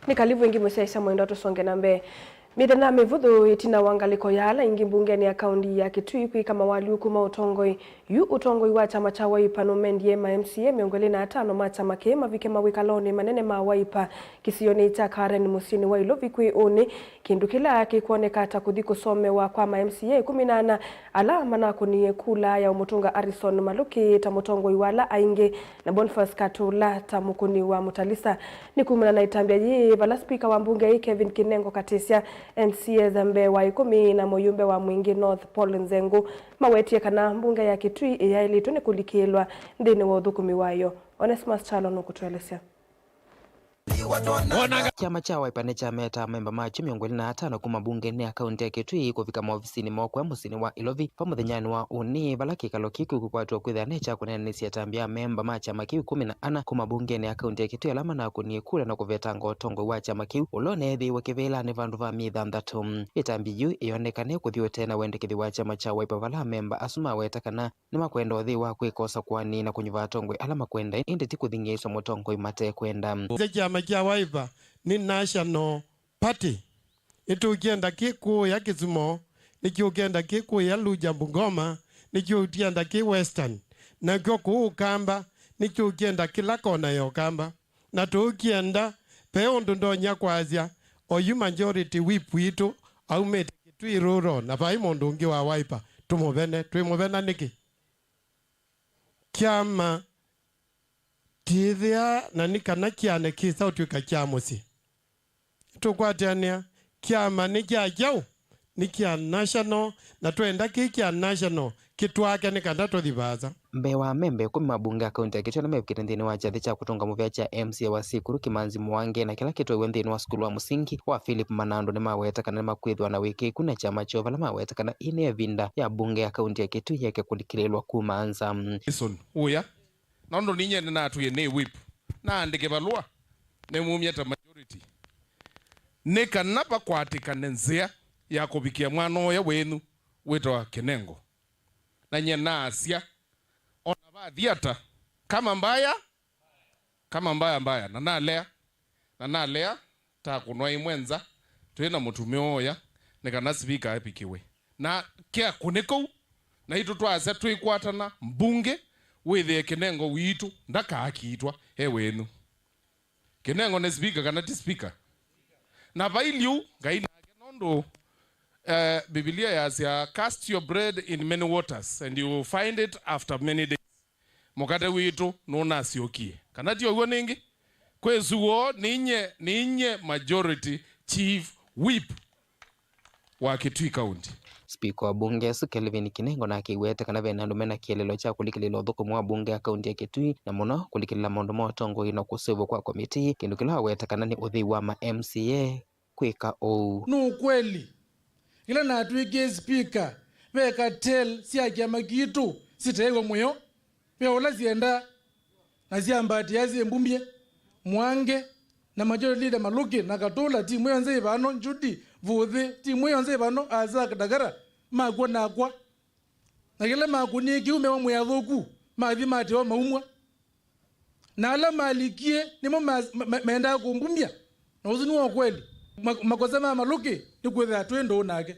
Nĩ kalivu ĩngĩ mũsyaĩĩsya mwendwa, tũsonge na mbee. Mĩthenya mĩvũthũ ĩtina wa ngalĩko ya ala aingĩ mbungenĩ ya kaũnti ya Kitui kwĩka mawalyũku ma ũtongoi, yu ũtongoi wa kyama kya Wiper nũmendie ma M C A mĩongo ĩlĩ na atano ma kyama kĩĩ mavike mawĩkalonĩ manene ma Wiper kĩsionĩ kya Karen mũsyĩnĩ wa Ilovi kwĩ ũnĩ, kĩndũ kĩla kĩkwoneka ta kũthi kũsomewa kwa ma M C A ĩkũmi na ana ala manakũnie kula ya ũmũtũnga Harrison Malũki ta mũtongoi wa ala aingĩ na Boniface Katũla ta mũkũni wa Mũtalisa. Nĩ kumana na ĩtambya yĩĩ, vala spika wa mbunge ĩĩ Kevin Kinengo Katisya, M C As mbee wa ĩkũmi na mũyumbe wa Mwingi North Paul Nzengu mawetie kana mbunge ya Kitui ĩyaĩlĩtwe nĩ kũlikĩĩlwa nthĩnĩ wa ũthũkũmi wayo. Onesmus Kyalo nũkũtũelesya. Kyama kya Wiper nĩkyameta amemba makyo mĩongo ĩlĩ na atano kuma mbungenĩ ya kaunti ya Kitui kũvika maovisinĩ moo kũya mũsyĩnĩ wa Ilovi va mũthenyanĩ wa ũnĩ, vala kĩkalo kĩu kĩkwatwa kwĩthĩa nĩ kya kũneenanĩsya ĩtambya ya amemba ma kyama kĩu ĩkũmi na ana kuma mbungenĩ ya kaunti ya Kitui ala manakũnie kula na kũvetanga ũtongoi wa kyama kĩu, ũla ũneethĩiwe kĩvĩlanĩ vandũ va myei thanthatũ. Ĩtambya yu ĩyonekane kũthi ũtee na wendekethyo wa kyama kya Wiper, vala amemba asu maweta kana nĩmakwenda ũthei wa kwĩka ũsakũani na kũnyuva atongoi ala makwenda, ĩndĩ ti kũthing'ĩĩsya mũtongoi matekwenda. Kĩama kya Wiper nĩ National Party. Nĩtũkyenda kĩ kũũya Kisumo, nĩkyo ũkyenda kĩ kũũya Luja Bungoma, nĩkyo ũkyenda kĩ Western, nakyo kũũ Ũkamba, nĩkyo ũkyenda kĩla kona ya Ũkamba. Na tũkyenda, ve ũndũ ndonya kwasya, oyu majority whip witũ aumĩte Kitui Rural, na vai mũndũ ũngĩ wa Wiper, tũmũvene. Twĩmũvena nĩkĩ? Kyama tĩthĩa na nĩ kana kĩane kĩsa ũtw'ĩka kya mũsyĩ. Tũkwatanĩa, kyama nĩ kya kyaũ? Nĩ kya national, na twenda kĩ kya national kĩtwake nĩ kana tũthi vaasa. Mbee wa amemba ĩkũmi ma mbunge ya kaunti ya Kitui ala mevikĩte nthĩnĩ wa kyathĩ kya kũtũnga mũvea kya M C A wa Sikuru Kimanzi Mwangi na kĩla kĩtwaiwe nthĩnĩ wa sukulu wa mũsingi wa Philip Manando nĩmaweta kana nĩmakwĩthĩwa na wĩkĩĩku na kyama kyoo, vala maweta kana ĩĩ nĩ ĩvinda ya mbunge ya kaunti ya Kitui yeke kũlikĩlĩĩlwa kuma nza. Jason ũya, nũndũ ninyie nĩnatwie nĩ whip, naandĩke valũa nĩmumye ta majority, nĩ kana vakwatĩkane nzĩa ya kũvikĩa mwana ũya wenyu wĩtawa Kinengo. Na nyie naasya, ona vathi ata, kama mbaya, kama mbaya mbaya, na nalea, na nalea, takũnwa ĩmwe nza, twĩ na mũtumĩa ũya, nĩ kana sivika avikĩwe. Na kya kũnĩ kũu, naitũ twasya twĩkwatana, mbunge, wĩthĩe Kinengo witũ ndakaakiitwa e wenyu. Kinengo nĩ speaker kana ti speaker? Na vai lyu Ngai nake, nũndũ, eh, Bibilia yasya, "Cast your bread in many waters, and you will find it after many days." Mũkate witũ nũnasyokie. Kana ti ũw'o nĩngĩ? Kwĩ suo, ninye, ninye majority chief whip wa Kitui County. Spika wa mbunge ĩsu, Kelvin Kinengo, nake aiweta kana ve na andũ mena kĩeleelo kya kũlikĩlĩĩla ũthũkũmi wa mbunge ya kaunti ya Kitui, na mũno kũlikĩlĩĩla maũndũ ma ũtongoi na kũseũvw'a kwa komitii, kĩndũ kĩla aweta kana nĩ ũthei wa ma M C A kwĩka ũu. Nĩ ũkweli, ĩla natw'ĩkie spika, ve cartel sya kĩama kitũ siteew'a mũyo, ve ũla syendaa Na syambatĩa syĩ mbumbye, Mwange, na Majority Leader Maluki na Katula, timu ĩyo nzĩ ĩvano, Judy, Vuthi, timu ĩyo nzĩ ĩvano, Isaac Dagara, makw'o nakwa. Na kĩla makũnie kĩu mewa mwĩ athũku, mathi matewa maumwa. Na ala malikie nĩmo ma-, ma-, ma-, mendaa kũmbumya. Na ũsu nĩw'o ũkweli. Ma-, makosa ma Maluki nĩ kwĩthĩa twĩ ndũũ nake.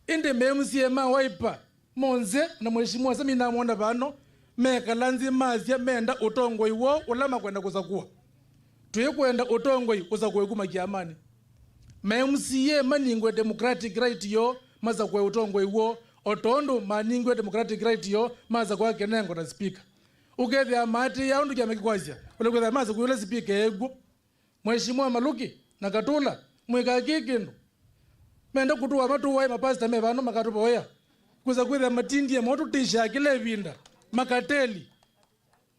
Ĩndĩ me M C A ma Wiper monthe na Mheshimiwa Sami namwona vano, mekala nthĩ masya menda ũtongoi woo ũla makwenda kũsakũa. Twĩkwenda ũtongoi ũsakũe kuma kĩamanĩ. Ma M C A maningwe democratic right yoo masakũe ũtongoi woo, o tondũ maningwe democratic right yoo masakũa Kenengo ta speaker. Ũkethĩa maatĩĩa ũndũ kĩama kĩkwasya, ũla kwĩthĩa masakũe ũla speaker ekw'o. Mheshimiwa Maluki na Katula, mwĩkaa kĩĩ kĩndũ? Menda kũtũwa matũwae mapasita me vano makatũvoya. Kwĩsa kwĩthĩa matindie motũtĩsyaa kĩla ĩvinda. Makateli.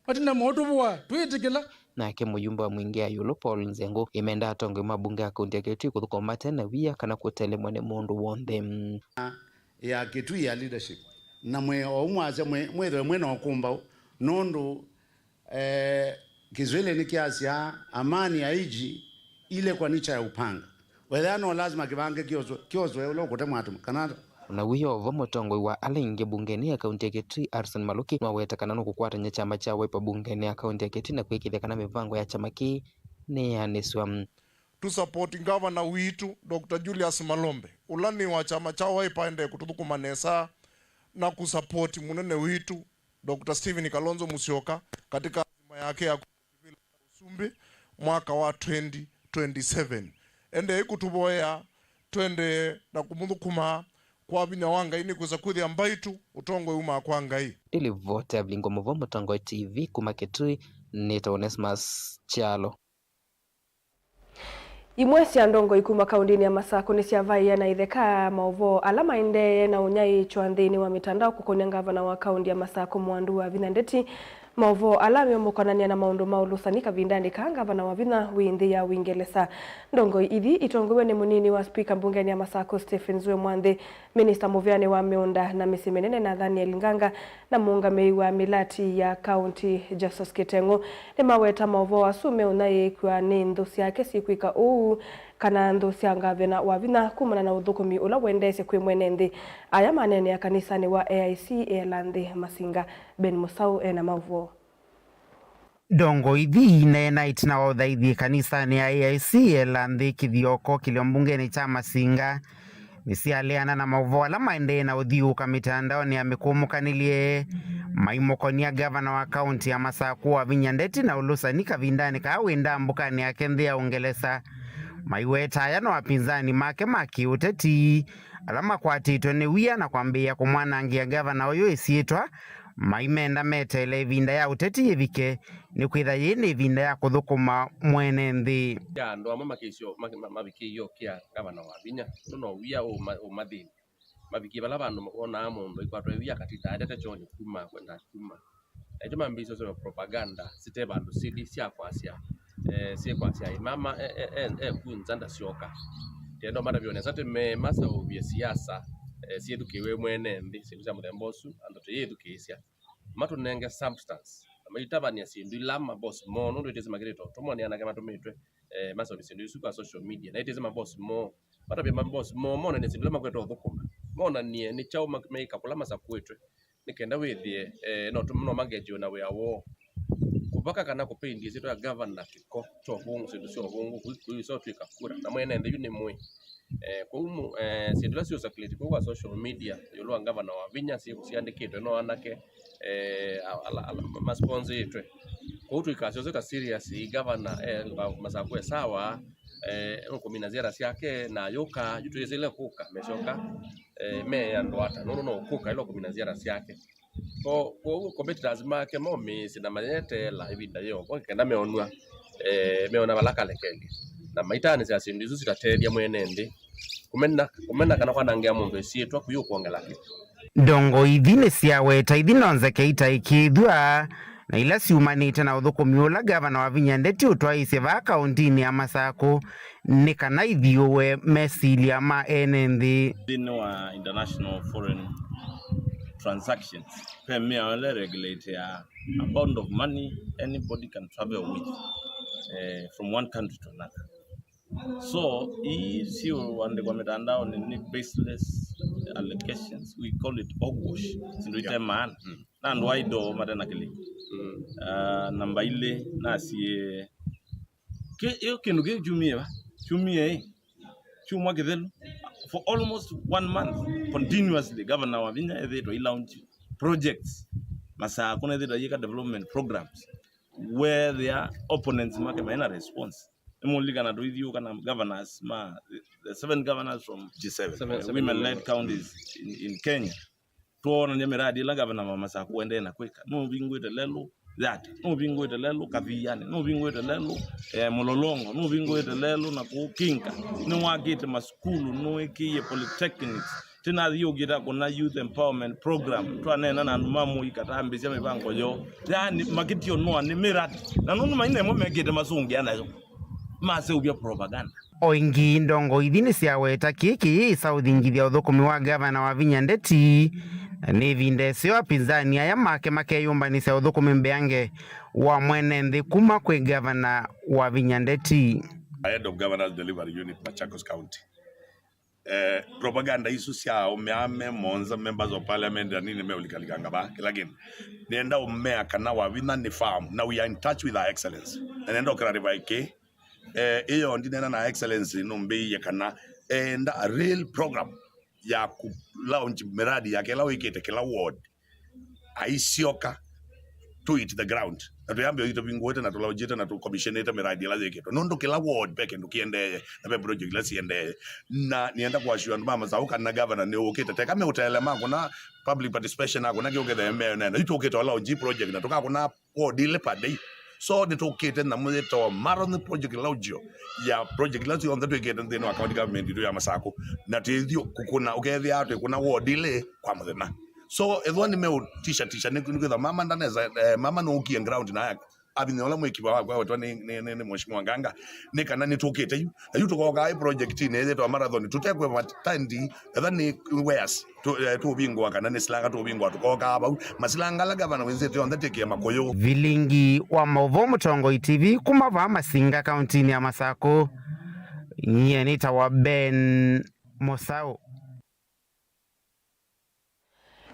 Matina motũvoa, twĩtĩkĩla. Nake mũyumbe wa Mwingi ya ĩũlũ Paul Nzengu ĩmenda atongoi ma mbunge ya kaunti ya Kitui kũthũkũma mate na wia kana kũtelemwa nĩ mũndũ w'onthe. Ya Kitui ya leadership. Na mwĩ o mwasya mwĩ-, mwĩthwe mwĩ na ũkũmbaũ. Nũndũ Eh, Kiswahili nĩkyasyaa, amani haiji ile kwa nicha ya upanga. Wethĩa no lazima kĩvange kyoswe, kyoswe ũla ũkũtemwa atema, kana ata? Na wĩ o vo mũtongoi wa ala aingĩ mbungenĩ ya kaunti ya Kitui, Harrison Maluki, nĩwaweta kana nũkũkwatany'a kyama kya Wiper mbungenĩ ya kaunti ya Kitui na kwĩkĩĩthya kana mĩvango ya kyama kĩĩ nĩyanĩsw'a. Tũ support ngavana witũ, Doctor Julius Malombe, ũla nĩ wa kyama kya Wiper, aendee kũtũthũkũma nesa na kũ support mũnene witũ, Doctor Stephen Kalonzo Musyoka katika azima yake ya kũsivila ũsumbĩ mwaka wa twenty twenty-seven. Endei kũtũvoyea, twendee na kũmũthũkũma kwa vinya wa Ngai, nĩkwĩsa kwĩthĩa mbaitũ ũtongoi umaa kwa Ngai. Nĩ livoti ya Vilingo Mũvo, Mũtongoi T V, kuma Kitui, nĩtawa Onesmus Kyalo. Imwe sya ndongoi kuma kaũndĩnĩ ya Masakũ nĩsyavaĩe na itheka maũvoo ala maendee na ũnyaĩĩkyo nthĩnĩ wa mĩtandao kũkonya ngavana wa kaũndĩ ya Masakũ Mwandu Wavinya Ndeti, maũvoo ala meũmũkonany'a na maũndũ ma ũlũsani kavindanĩ kaa ngavana Wavinya wĩ nthĩ ya Ũingelesa. Ndongoi ithi itongoew'e nĩ mũnini wa spika mbungenĩ ya Masakũ Stephen Zue Mwanthi, minista mũvĩanĩ wa mĩũnda na mĩsyĩ mĩnene Nathaniel Nganga, na mũũngamĩi wa mĩlati ya kaũnti Justus Kiteng'ũ, nĩmaweta maũvoo asu meũnyaĩĩkw'a nĩ nthũ syake syĩkwĩka ũu, kana nthũ sya ngavana Wavinya kumana na ũthũkũmi ũla wendeesye kwĩ mwene nthĩ. Aya maneenea kanisanĩ wa A I C ĩela nthĩ Masinga. Ben Mũsaũ ena maũvoo. Ndongoi ithi ineenaa ĩtina wa ũthaithi kanisanĩ ya A I C ĩela nthĩ Kĩthioko kĩlyo mbungenĩ kya Masinga. Nĩsyaleana na maũvoo ala maendee na ũthiũũka mĩtandaonĩ ya mĩkũmũkanĩlye maimũkonia ngavana wa kaũnti ya Masakũ Wavinya Ndeti na ũlũsani kavindanĩ kaa wĩ ndambũkanĩ yake nthĩ ya Ũngelesa, maiweta aya no apinzani make ma kĩũteti ala makwatĩtwe nĩ wia na kwambĩĩa kũmwanangĩa ngavana ũyũ ĩsyĩtwa, maimenda meteele ĩvinda ya ũteti yĩvike, nĩkwĩtha yĩĩ nĩ ĩvinda ya kũthũkũma mwene nthĩ. Ya andũ amwe makĩsyo, ma-, ma-, mavikĩie ũkĩa ngavana Wavinya, nũno wia ũma-, ũmathĩnĩ. Mavikie vala vandũ wonaa mũndũ aikwatwa ĩwia akatinda aendete kyoonĩ kuma kwenda kuma. Ekyo mambĩĩsye ũseo propaganda site vandũ sili sya kwasya, eh, syĩ kwasya ĩ mama e, e, e, eku nza ndasyoka. Kenda matavye nesa tĩ me maseũvye siasa, eh, syĩthukĩĩwe mwene nthĩ, syĩndũ sya mũthemba ũsu andũ tũyĩthukĩĩsya. Matũnenge substance na maitavany'a syĩndũ ila maboss moo, nũndũ ĩtĩsĩ makĩlĩtwe tũmwe nĩ anake matũmĩtwe, eh, maseũvye syĩndũ isu kwa social media, na ĩtĩsĩ maboss moo. Matavye maboss moo monanie syĩndũ ila makwete ũthũkũma, monanie nĩ kyaũ ma-, meĩka kũla masakũĩtwe, nĩ kenda wĩthĩe, eh, no tũ-, no mangejiwe na wĩa woo. Kũvaka kana kũpaint ĩsyĩtwa ya governor kĩko kya ũvũngũ, syĩndũ sya ũvũngũ, kũi-, kũisotw'ĩka kura, na mwene nthĩ yu nĩ mũĩ. Eh, kwoou mũ-, eh, syĩndũ ila syũsakilĩti kũu kwa social media ĩũlũ wa ngavana Wavinya syĩ-, syĩandĩkĩtwe no anake, eh, a-, ala, ala, ma-, masponsoĩtwe. Kwoou tũikasyose ta serious, ii ngavana, eh, Masakũ e sawa, eh, nũkũmina ziara syake, na ayũka, yu twĩsĩle kũka, mesyoka, eh, me andũ ata, nũndũ no ũkũka ĩla ũkũmina ziara syake. Ko-, kwoou competitors make momĩĩsĩ na mayeteela ĩvinda yĩoo, kwa kenda meonw'a, eh, meona vala kalekelye, na maitanĩsya syĩndũ isu sitatethya mwene nthĩ. Kũmena, kũmena kana kwanangĩa mũndũ ĩsyĩtwa kũyũkwongela kĩ. Ndongoi ithi nĩsyaweta ithi no nzeke itaĩkĩĩthw'a na ila syumanĩte na ũthũkũmi ũla ngavana Wavinya Ndeti ũtwaĩĩsye vaa kaũntinĩ ya Masakũ nĩ kana ithiũũe mesilya ma ene nthĩ. Nthĩnĩ wa international foreign transactions. Ve mĩao ĩla ĩregulateaa amount of money anybody can travel with, eh, from one country to another. So ii siũandĩkwa mĩtandaonĩ nĩ baseless allegations, we call it hogwash, syĩndũ ite maana, na andũ aitũ mate na kĩlĩko. Ah, namba ilĩ, nasie kĩ- ĩyo kĩndũ kĩu kyumie va? Kyumie ĩ, kyumwa kĩthelu. For almost one month continuously, Governor Wavinya ethĩĩtwe ailaunch projects, Masakũ nethĩĩtwe ayĩka development programs where their opponents make maina response. Nĩmũlilikana tũithiũka na governors ma the seven governors from G seven, seven, uh, seven women-led counties in, in Kenya. Twoonany'a mĩradi ĩla gavana wa Masakũ ũendee na kwĩka. Nũvingũĩte lelũ Yata, nũvingũĩte lelũ Kathianĩ, nũvingũĩte lelũ, eh, Mũlolongo, nũvingũĩte lelũ na kũu Kinka. Nĩwakĩte masukulu, nũĩkĩie polytechnics. Tena athiũkĩte akũna youth empowerment program. Twaneena na andũ ma mũika, tambĩsya mĩvango yoo. Yaani, makĩtionoa nĩ mĩradi. Na nũndũ maina ĩmwe mekĩte masũngĩa nayo, maseũvya propaganda. O ĩngĩ, ndongoi ithi nĩsyaweta kĩĩ kĩyĩsa ũthingithya ũthũkũmi wa gavana Wavinya Ndeti, na nĩ ĩvinda ĩseo apinzani aya make makeyũmbanĩsya ũthũkũmi mbeange wa mwene nthĩ kuma kwĩ gavana Wavinya Ndeti. Head of Governor's Delivery Unit, Machakos County. Eh, propaganda isu sya aũme aa me mũonza, members of parliament, anini meũlikalikanga vaa, kĩla kĩndũ. Nĩenda ũmea kana Wavinya nĩ firm, na we are in touch with Her Excellency. Na nĩenda ũclarify kĩ, eh, ĩyo ndineena na Excellency nũmbĩie kana eenda a real program ya ku launch miradi yake ĩla wĩkĩte kĩla ward. Aisyoka to it the ground. Na twĩambĩa ũthi tũvingũĩte na tũlaunchĩte na tũcommissionĩte mĩradi ĩla yĩkĩtwe. Nũndũ kĩla ward ve kĩndũ kĩendee, na ve project ila siendee. Na nĩenda kũassure andũ ma Masaũ kana governor nĩũkĩte. Teka meũteele ma kũna public participation, akũna kĩũkĩthee meyo nena. Yu tũkĩte o launch project na tũkakũna ward ilĩ per day. So nĩtũkĩte nyamũ yĩtawa marathon project launch ya project ila syonthe twĩkĩte nthĩnĩ wa county government itũ ya Masakũ. Na twĩthiĩ kũkũna, ũkethĩa twĩkũna ward ilĩ kwa mũthenya. So, ethĩwa nĩmeũtishatisha, nĩ, nĩkwĩthwa mama ndanesa, eh, mama nũkie ground na avinya ũla mwĩkiva wakwa wetwa nĩ, nĩ, nĩ, nĩ Mheshimiwa Nganga, nĩ kana nĩtũkĩte yu. Na yu tũkokaa ĩ project-inĩ ĩyĩtwa marathon, tũtekwĩva tandi, etha nĩ wares, tũ, eh, tũvingũa kana nĩ silanga tũvingũa, tũkokaa vau. Masilanga ala gavana wĩnzĩte onthe tĩkĩe makũyũ. Vilingi wa maũvoo Mũtongoi T V kuma vaa Masinga, kaunti-inĩ ya Masakũ. Nyie nĩtawa Ben Mũsaũ.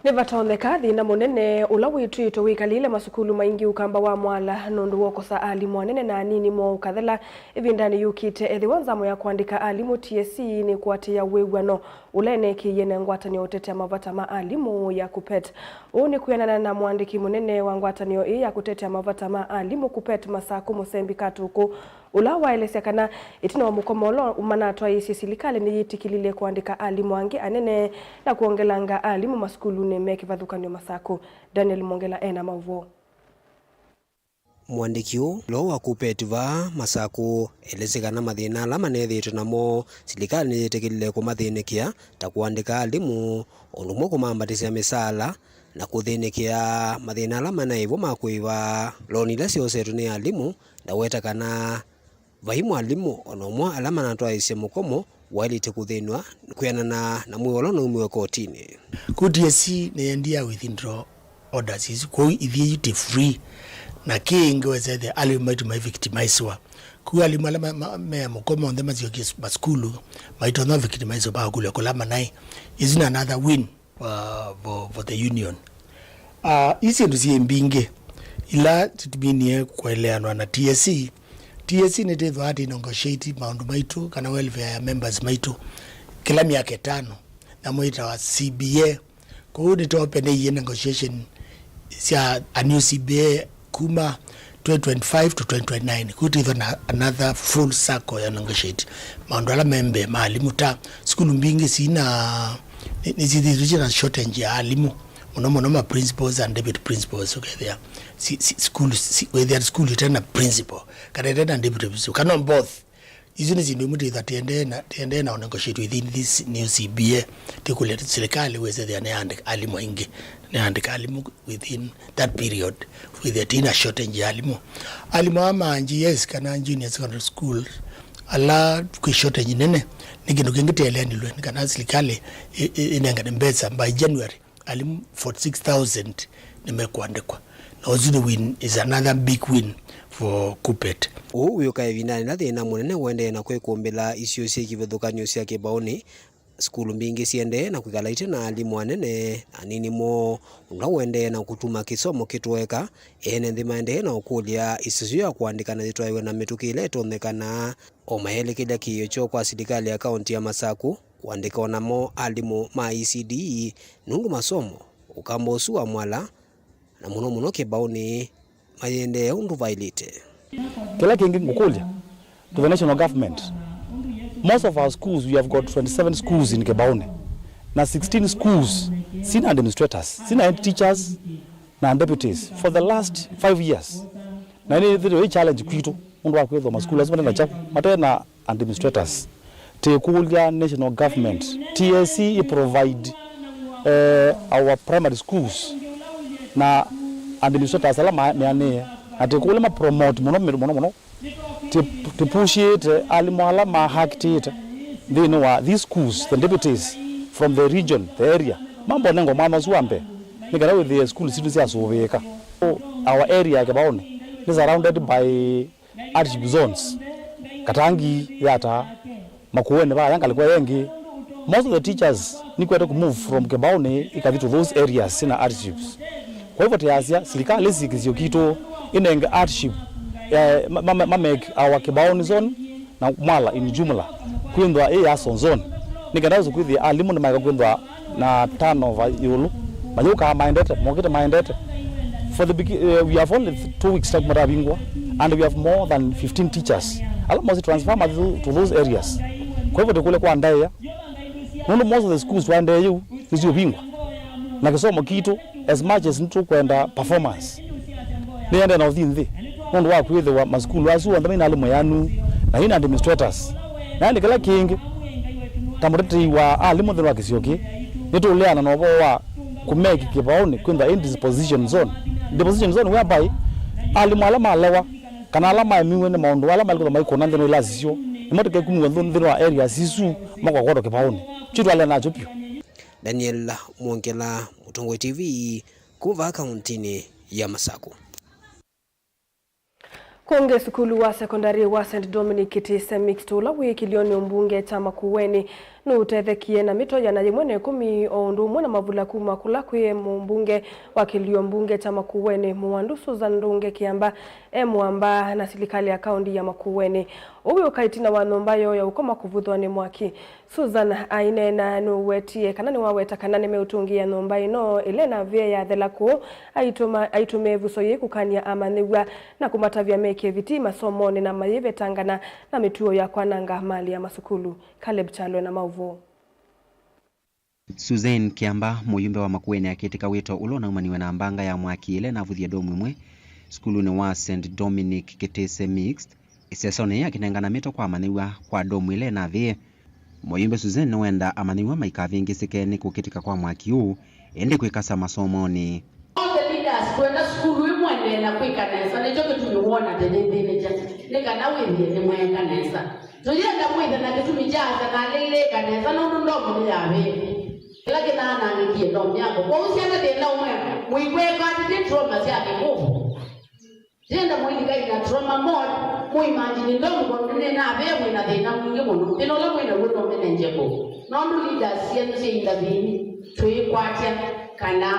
Nĩvatonyeka thĩna mũnene ũla wĩtw'ĩtwe wĩkalĩle masukulu maingĩ Ũkamba wa Mwala nũndũ wa ũkosa alimũ anene na anini moo ũkathela ĩvindanĩ yũkĩte, ethĩwa nzamo ya kũandĩka alimũ T S C nĩkwatĩĩa wĩw'ano ũla ĩneekĩie na ngwatanĩo ya ũtetea mavata ma alimũ ya KUPPET. Ũu nĩ kwĩanana na mũandĩki mũnene wa ngwatanĩo ĩĩ ya kũtetea mavata ma alimũ KUPPET Masakũ Mũsembi Katũkũ, ũla waelesya kana ĩtina wa mũkomo ũla manatwaĩĩsye, silikalĩ nĩyĩtĩkĩlile kũandĩka alimũ angĩ anene na kwongelanga alimũ masukulunĩ me kĩvathũkany'o Masakũ. Daniel Mwongela ena maũvoo. Mũandĩki ũũ ũla wa KUPPET vaa Masakũ elesye kana mathĩna ala manethĩĩtwe namo, silikalĩ nĩyĩtĩkĩlile kũmathĩnĩkĩa, ta kũandĩka alimũ, ũndũ ũmwe kũmambatĩsya mĩsaala, na kũthĩnĩkĩa mathĩna ala manaĩ vo ma kũĩva loan ila syosetwe nĩ alimũ. Ndaweta kana vai mwalimũ o na ũmwe ala manatwaĩĩsye mũkomo waĩlĩte kũthĩnw'a kwĩanana na mwĩw'ano ũla ũnaumiwe kotinĩ. Kũu T S C nĩyendie ya withdraw orders isu, kwoou ithyĩ yu ti free. Na kĩngĩ wesethĩa alimũ maitũ mai victimizewa. Kwoou alimũ ala ma, ma, me mũkomo onthe masyokie s-, masukulu maitonya victimizewa, pakũlya kũla manaĩ. Isn't another win uh, for, for the union. Uh, ii syĩndũ syĩ mbingĩ ila tũtuminie kũeleanwa na T S C. T S C nĩtĩthwaa tĩ negotiate maũndũ maitũ kana welfare ya members maitũ kĩla myaka ĩtano, na mwĩtawa C B A. Kwoou nĩtwopeneiie negotiation sya a new C B A kuma twenty twenty-five to twenty twenty-nine, kũtithwa na another full circle ya negotiate maũndũ ala me mbee ma alimũ. Ta sukulu mbingĩ sina, nĩ, nĩsyĩthĩĩtwe syĩna shortage ya alimũ, mũno mũno ma principals and deputy principals. Ũkethĩa si, si, sukulu si, wĩthĩa sukulu ĩtena principal kana ĩtena deputy principal kana both. Isu nĩ syĩndũ imwe twĩtha tĩendee na, tĩendee na negotiate within this new C B A. Tĩkũlya silikalĩ wĩsethĩa nĩyaandĩka alimũ aingĩ, nĩyaandĩka alimũ within that period, wĩthĩa tĩna shortage ya alimũ. Alimũ aa ma G S kana junior secondary school, ala kwĩ shortage nene, nĩ kĩndũ kĩngĩ tĩeleanilwe nĩ kana silikalĩ ĩ, ĩ, ĩnengane mbesa by January. Alimũ forty-six thousand nĩmekũandĩkwa. Na ũsu nĩ win, is another big win for KUPPET. Ũu wĩũka ĩvindanĩ ĩla thĩna mũnene ũendee na kwĩkũmbĩla isio syĩ kĩvathũkany'o sya Kĩbaũnĩ. Sukulu mbingĩ siendee na kwĩkala ite na alimũ anene, anini moo, ũla ũendee na kũtuma kĩsomo kĩtũeka. Ene nthĩ maendee na ũkũlya ĩsisyo ya kũandĩkana yĩtwaĩwe na mĩtũkĩ ĩla ĩtonyekanaa. O maelekele kĩĩo kyoo kwa silikalĩ ya kaunti ya Masakũ kũandĩka o namo alimũ ma E C D E nũndũ masomo ũkamba ũsu wa Mwala, na mũno mũno Kĩbaũnĩ, mayĩendee ũndũ vaĩlĩte. Kĩla kĩngĩ ngũkũlya to the national government, most of our schools, we have got twenty-seven schools in Kĩbaũnĩ, na sixteen schools sina administrators, sina head teachers na deputies for the last five years. Na nĩ ĩthĩtwe ĩ challenge kwitũ, nũndũ wa kwĩthwa masukulu asu mate na kyaũ, mate na administrators. Tĩkũlya national government, T S C ĩ provide, eh, our primary schools na administrators ala ma-, meanĩe, na tĩkũlya ma promote mũno, mũno, mũno. Tĩ-, tĩpushĩte alimũ ala ma actĩte nthĩnĩ wa these schools, the deputies from the region, the area, mambonengwa mwanya ũsu wa mbee, nĩ kana wĩthĩe sukulu sitũ syasũvĩĩka. Our area ya Kĩbaũnĩ nĩ surrounded by hardship zones, Katangi, Yatta, Makueni vaya ngalĩko ĩngĩ. Most of the teachers nĩkwete kũmove from Kĩbaũnĩ ĩkathi to those areas sina hardships. Kwa hivyo tĩasya silikalĩ syĩ kĩsio kitũ ĩnenge hardship, eh, ma, ma, ma make our Kĩbaũnĩ zone na Mwala in jumla kwĩthwa ĩ ya zone zone, nĩ kana wĩse kwĩthĩa alimũ nĩmaeka kwĩthwa na turnover ĩũlũ, mayũkaa maendete, mokĩte maendete. For the begi-, eh, we have only th-, two weeks time matavingwa, and we have more than fifteen teachers ala mostly transfer mathi to those areas. Kwa hivyo tũkũlya kwa ndaĩa, nũndũ most of the schools twaendee yu nĩsiũvingwa, na kĩsomo kitũ, as much as nĩtũkwenda performance, nĩyendee na ũthi nthĩ nũndũ wa kwĩthĩwa masukulu asu onthe maina alimũ anu na ina administrators. Na ĩndĩ kĩla kĩngĩ, ta mũtetei wa alimũ nthĩnĩ wa kĩsio kĩĩ, nĩtũũleana na ũvoo wa kũmeki Kĩbaũnĩ kwĩthwa ĩ disposition zone. Disposition zone whereby alimũ ala malewa kana ala maemiwe nĩ maũndũ ala maĩle kwĩthwa maikũna nthĩnĩ wa ilasi syoo, nĩmo tũkekumiw'a nthũ-, nthĩnĩ wa areas isu, makokwatwa Kĩbaũnĩ. Kyu twaleana nakyo vyũ. Daniel Mwongela, Mũtongoi T V, kuma kauntinĩ ya Masakũ. Kũngĩ, sukulu wa sekondari wa Saint Dominic Kitise Mixed, ũla wĩ kĩlĩonĩ ũmbunge kya Makueni, nũũtethekie na mĩto ĩana yĩmwe na ĩkũmi, o ũndũ ũmwe na mavula kuma kũla kwĩ mũmbunge wa kĩlio mbunge kya Makueni, Mũwandu Susan Ndunge Kĩamba, e mũamba na silikalĩ ya kaunti ya Makueni. Ũu wĩũka ĩtina wa nyũmba yoo ya ũkoma kũvuthwa nĩ mwaki. Susan aineena nũwetie kana nĩwaweta kana nĩmeũtũngĩĩa nyũmba ĩno ĩla ĩnavie yathela kũũ, aitũma, aitũmĩa ĩvuso yĩĩ kũkany'a amanyĩw'a na kũmatavya meke vitii masomonĩ na mayĩvetangana na mĩtuo ya kwananga mali ya masukulu. Caleb Kyalo na maũvoo. Susan Kĩamba, mũyumbe wa Makueni, akĩtĩka wĩto ũla ũnaumaniwe na mbanga ya mwaki ĩla ĩnavuthie ndomu ĩmwe sukulunĩ wa Saint Dominic Kitise Mixed, ĩsesonĩ akĩnengana mĩto kwa amanyĩw'a kwa ndomu ĩla ĩnavĩe. Mũyumbe Susan nĩwenda amanyĩw'a maikavĩngĩsĩke nĩ kũkĩtĩka kwa mwaki ũũ, ĩndĩ kwĩkasa masomonĩ. All the leaders twenda sukulu ĩmwe nena kwĩka nesa, nĩkyo kĩtumi wona tene thĩnĩkya, nĩ kana wĩthĩe nĩmweeka nesa. Tũyenda mwĩthe na kĩtumi kya asa na alĩlĩka nesa nũndũ ndomu nĩyavĩe. Kĩla kĩnaanangĩkie ndomu yakwa. Kwoou syana thĩna ũmwe, mũikweka atĩ nĩ trauma sya kĩkũvũ. Yenda mũilika ina trauma mode, mũimagine ndomu kũndũ nĩnavea mwĩna thĩna mwingĩ mũno. Thĩna ũla mwĩ naw'o no mĩnenje kũu. Nũndũ leaders syenyu syĩ intervene, twĩkwatya kana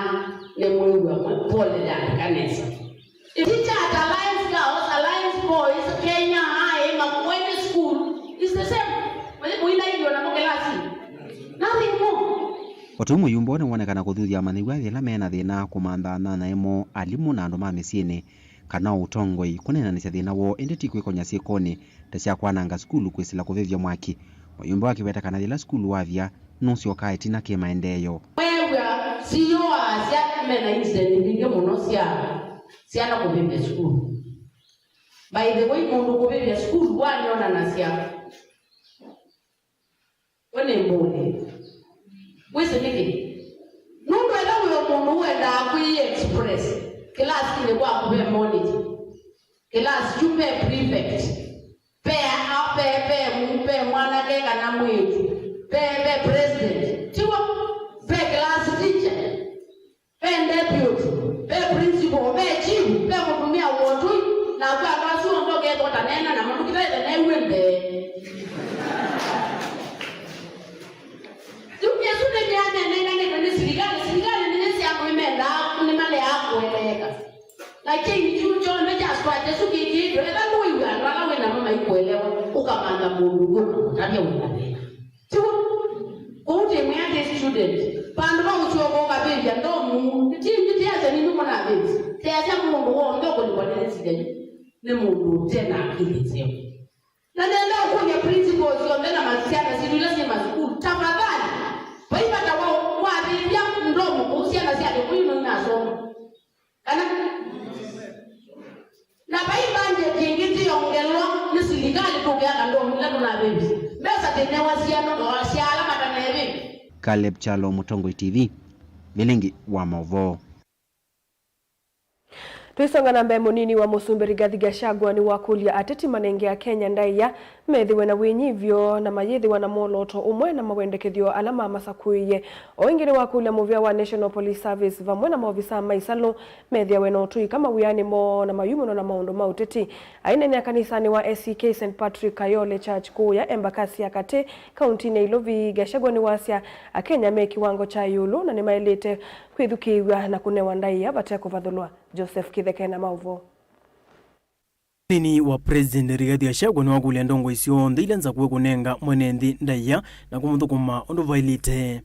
nĩmwĩw'a pole ya kanesa. Teacher at Alliance Girls, Alliance Boys, Kenya High, Makueni School, is the same. Mũi-, mũina irio namo kĩlasi. Nothing more. O ta ũu mũyumbe ũũ nĩwonekana kũthuthya amanyĩw'a yĩla me na thĩna kũmantha anyanyae moo, alimũ na andũ ma mĩsyĩnĩ, kana o ũtongoi kũneenanĩsya thĩna woo, ĩndĩ ti kwĩkony'a syĩkonĩ ta sya kwananga sukulu kwĩsĩla kũvĩvya mwaki. Mũyumbe ũũ akĩweta kana yĩla sukulu wavya, nũsyokaa ĩtina kĩ maendeeo. Weew'a C E O wa syana me na incident mbingĩ mũno sya syana kũvĩvya sukulu. By the way, mũndũ kũvĩvya sukulu wanĩonanasya we nĩ mbũlĩ. Wĩsĩ nĩkĩ? Nũndũ ethĩwa wĩ o mũndũ ũendaa kwĩ express kĩlasinĩ kwaku ve monitor, kĩlasi kyu ve prefect, ve, ve, ve, ve mwanake kana mwĩĩtu, ve, ve president, tiw'o? Ve class teacher. Mũndũ ũngĩ ũkamũtavya wĩna thĩna. Tiw'o? Kũu tĩ mwĩa tĩ student. Vandũ va ũsyoka ũkavĩvya ndomu, ti, ti, ti ase nini mwana avĩvya. Teasya mũndũ w'onthe ũkũlikwa nĩ nzĩa yu nĩ mũndũ ũte na akili nzeo. Na nenda ũkũlya principals syonthe na ma-, syana sitũ ila syĩ masukulu, tafadhali, vai vata wa kwavĩvya ndomu kũu syana sya Kĩkũyũ no inasoma. Kana? Na vai budget ĩngĩ ĩyongelwa nĩ silikalĩ tũkĩaka ndomu ila tũnavĩvya. Mbesa tĩnewa syana, no sya ala mataneevĩvya. Caleb Kyalo, Mũtongoi T V, Vilingi wa maũvoo. Twĩsonga na mbee, mũnini wa mũsumbĩ Rigathi Gachagua nĩwakũlya ateti manenge Akenya ndaĩa methĩwe na wĩnyivyo na mayĩthĩwa na mwolooto ũmwe na mawendekethyo ala mamasakũĩie. O ĩngĩ nĩwakũlya mũvĩa wa National Police Service vamwe na maovisaa ma isalũ methĩawe na ũtũi ka mawĩanĩ moo na mayumũnwa na maũndũ ma ũteti. Aineenea kanisanĩ wa A C K Saint Patrick Kayole Church kũũya Embakasi ya Katĩ, kauntinĩ ya Ilovi, Gachagua nĩwasya Akenya me kĩwango kya ĩũlũ na nĩmaĩlĩte kwĩthukĩĩw'a na kũnewa ndaĩa vate kũvathũlwa. Joseph Kĩtheke na maũvoo. Nthĩnĩ wa President Rigathi Gachagua nĩwakũlya ndongoi syonthe ila nzakũe kũnenga mwene nthĩ ndaĩa na kũmũthũkũma ũndũ vaĩlĩte.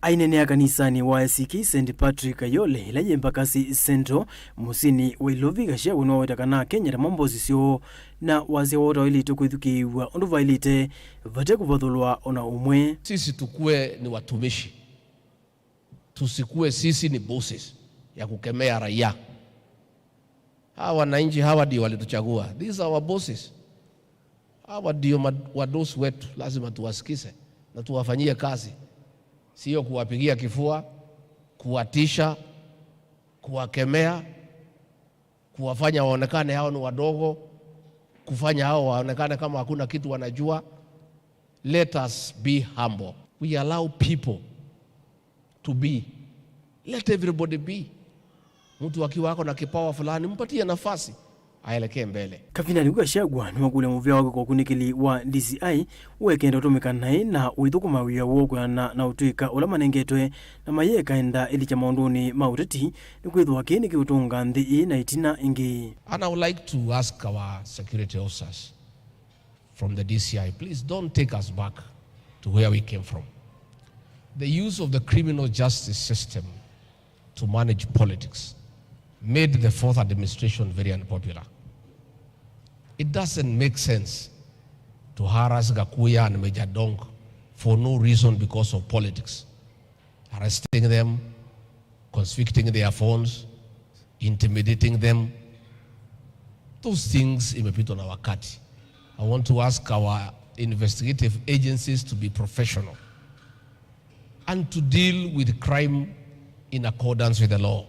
Aineenea kanisanĩ wa A C K Saint Patrick Kayole, ĩla yĩ Embakasi Central, mũsyĩnĩ wa Ilovi, Gachagua nĩwaweta kana Akenya ta mambosi syoo, na wasya woo ta waĩlĩte kwĩthukĩĩw'a ũndũ vaĩlĩte vate kũvathũlwa ona ũmwe. Sisi tukue ni watumishi. Tusikue sisi ni bosses ya kukemea raia. Hawa wananchi hawa ndio walituchagua. These are our bosses. Hawa ndio ma-, wadosi wetu, lazima tuwasikize na tuwafanyie kazi. Sio kuwapigia kifua, kuwatisha, kuwakemea, kuwafanya waonekane hao ni wadogo, kufanya hao waonekane kama hakuna kitu wanajua. Let us be humble. We allow people to be. Let everybody be. Mtu akiwa ako na kipawa fulani, mpatie nafasi aelekee mbele. Kavindanĩ kau, Gachagua nĩwakũlya mũvĩa wa kwĩka ũkunĩkĩli wa D C I ũekenda ũtũmĩka naĩ na ũithũkũma wĩa woo kwĩanana na ũtũĩka ũla manengetwe, na mayĩeka enda ĩlikya maũndũnĩ ma ũteti, nĩkwĩthĩwa kĩĩ nĩkĩũtũnga nthĩ ĩĩ na ĩtina ĩngĩ. And I would like to ask our security officers from the D C I, please don't take us back to where we came from. The use of the criminal justice system to manage politics made the fourth administration very unpopular. It doesn't make sense to harass Gakuya and Major Dong for no reason because of politics. Arresting them, confiscating their phones, intimidating them. Those things imepitwa na wakati. I want to ask our investigative agencies to be professional and to deal with crime in accordance with the law.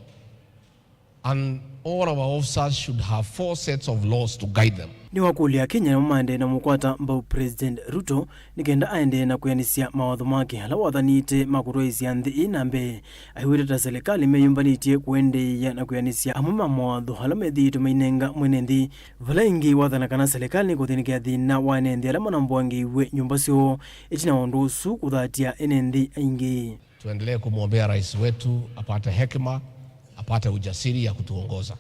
And all our officers should have four sets of laws to guide them. Nĩwakũlya Akenya nĩmo maendee na mũkwata mbau President Ruto nĩ kenda aendee na kwĩanĩsya mawatho make ala wathanĩte ma kũtwaĩĩsya nthĩ ĩĩ na mbee. Aiweta ta silikalĩ meyũmbanĩtye kũendeea na kwĩanĩsya amwe ma mawatho ala methĩĩtwe mainenga mwene nthĩ, vala ĩngĩ wathana kana silikalĩ nĩkũthĩnĩkĩa thĩna wa ene nthĩ ala manambũangĩiw'e nyũmba syoo ĩtina wa ũndũ ũsu kũthatya ene nthĩ aingĩ. Tuendelee kumwombea rais wetu apate hekima, apate ujasiri ya kutuongoza.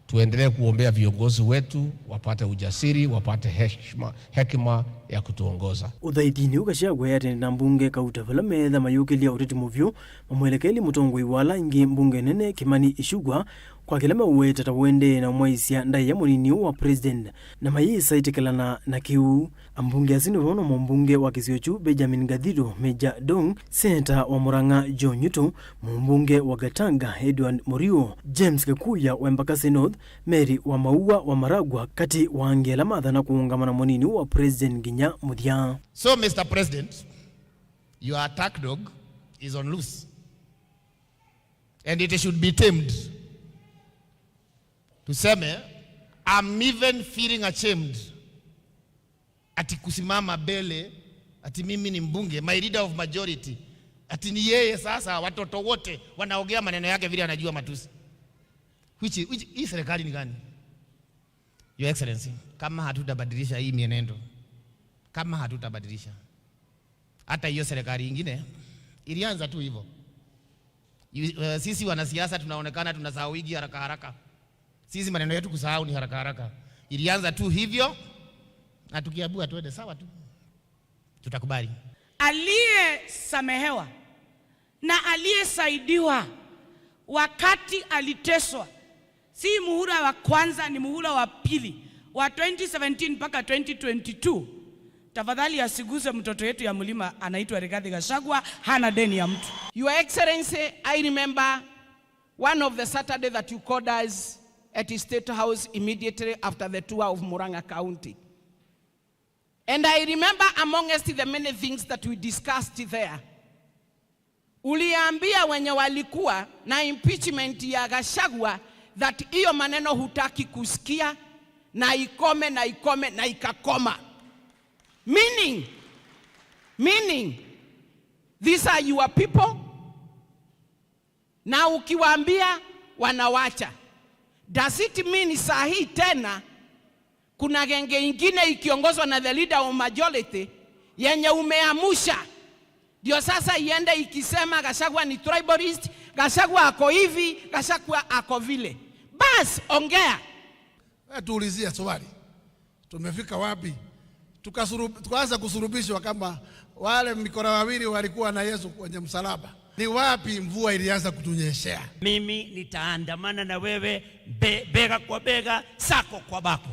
Tuendelee kuombea viongozi wetu wapate ujasiri, wapate heshima, hekima ya kutuongoza. Ũthaithinĩ ũu, Gachagua eatene na mbunge kauta vala meetha mayũkĩlya ũteti mũvyũ, mamwelekeli mũtongoi wa ala aingĩ mbunge nene Kimani Ichung'wah kwa kĩla meũweta ta ũendee na ũmwaĩĩsya ndaĩa mũnini ũũ wa president, na mayĩsa ĩtĩkĩlana na kĩu. Ambunge asu nĩ vamwe na mũmbunge wa kĩsio kyu Benjamin Gathiru, Major Dong, seneta wa Murang'a Joe Nyutu, mũmbunge wa Gatanga Edward Muriu, James Gikuya wa Embakasi North, Mary wa Maua wa Maragua, katĩ wa angĩ ala mathana kũũngama na mũnini wa president nginya mũthya. So, Mister President, your attack dog is on loose. And it should be tamed. Tuseme, I'm even feeling ashamed ati kusimama mbele, ati mimi ni mbunge, my leader of majority, ati ni yeye sasa watoto wote wanaongea maneno yake vile anajua matusi. Which, which, hii serikali ni gani? Your Excellency, kama hatutabadilisha hii mienendo, kama hatutabadilisha, hata hiyo serikali ingine ilianza tu hivyo. You, uh, sisi wanasiasa tunaonekana tunasahauigi haraka haraka. Sisi maneno yetu kusahau ni haraka haraka. Ilianza tu hivyo, Na tukiambiwa twende, sawa tu, tutakubali. Aliyesamehewa na aliyesaidiwa wakati aliteswa, si muhula wa kwanza, ni muhula wa pili, wa twenty seventeen mpaka twenty twenty-two. Tafadhali asiguse mtoto yetu ya mlima anaitwa Rigathi Gachagua, hana deni ya mtu. Your Excellency, I remember one of the Saturday that you called us at State House immediately after the tour of Murang'a County. And I remember amongst the many things that we discussed there, uliambia wenye walikuwa na impeachment ya Gachagua that hiyo maneno hutaki kusikia, na ikome, na ikome, na ikakoma. Meaning, meaning, these are your people, na ukiwaambia wanawacha. Does it mean saa hii tena kuna genge ingine ikiongozwa na the leader of majority yenye umeamusha, ndio sasa iende ikisema Gachagua ni tribalist, Gachagua ako hivi, Gachagua ako vile? Bas, ongea. Eh, tuulizie swali. Tumefika wapi? Tukasuru-, tukaanza kusurubishwa kama wale mikora wawili walikuwa na Yesu kwenye msalaba. Ni wapi mvua ilianza kutunyeshea? Mimi nitaandamana na wewe be-, bega kwa bega, sako kwa bako.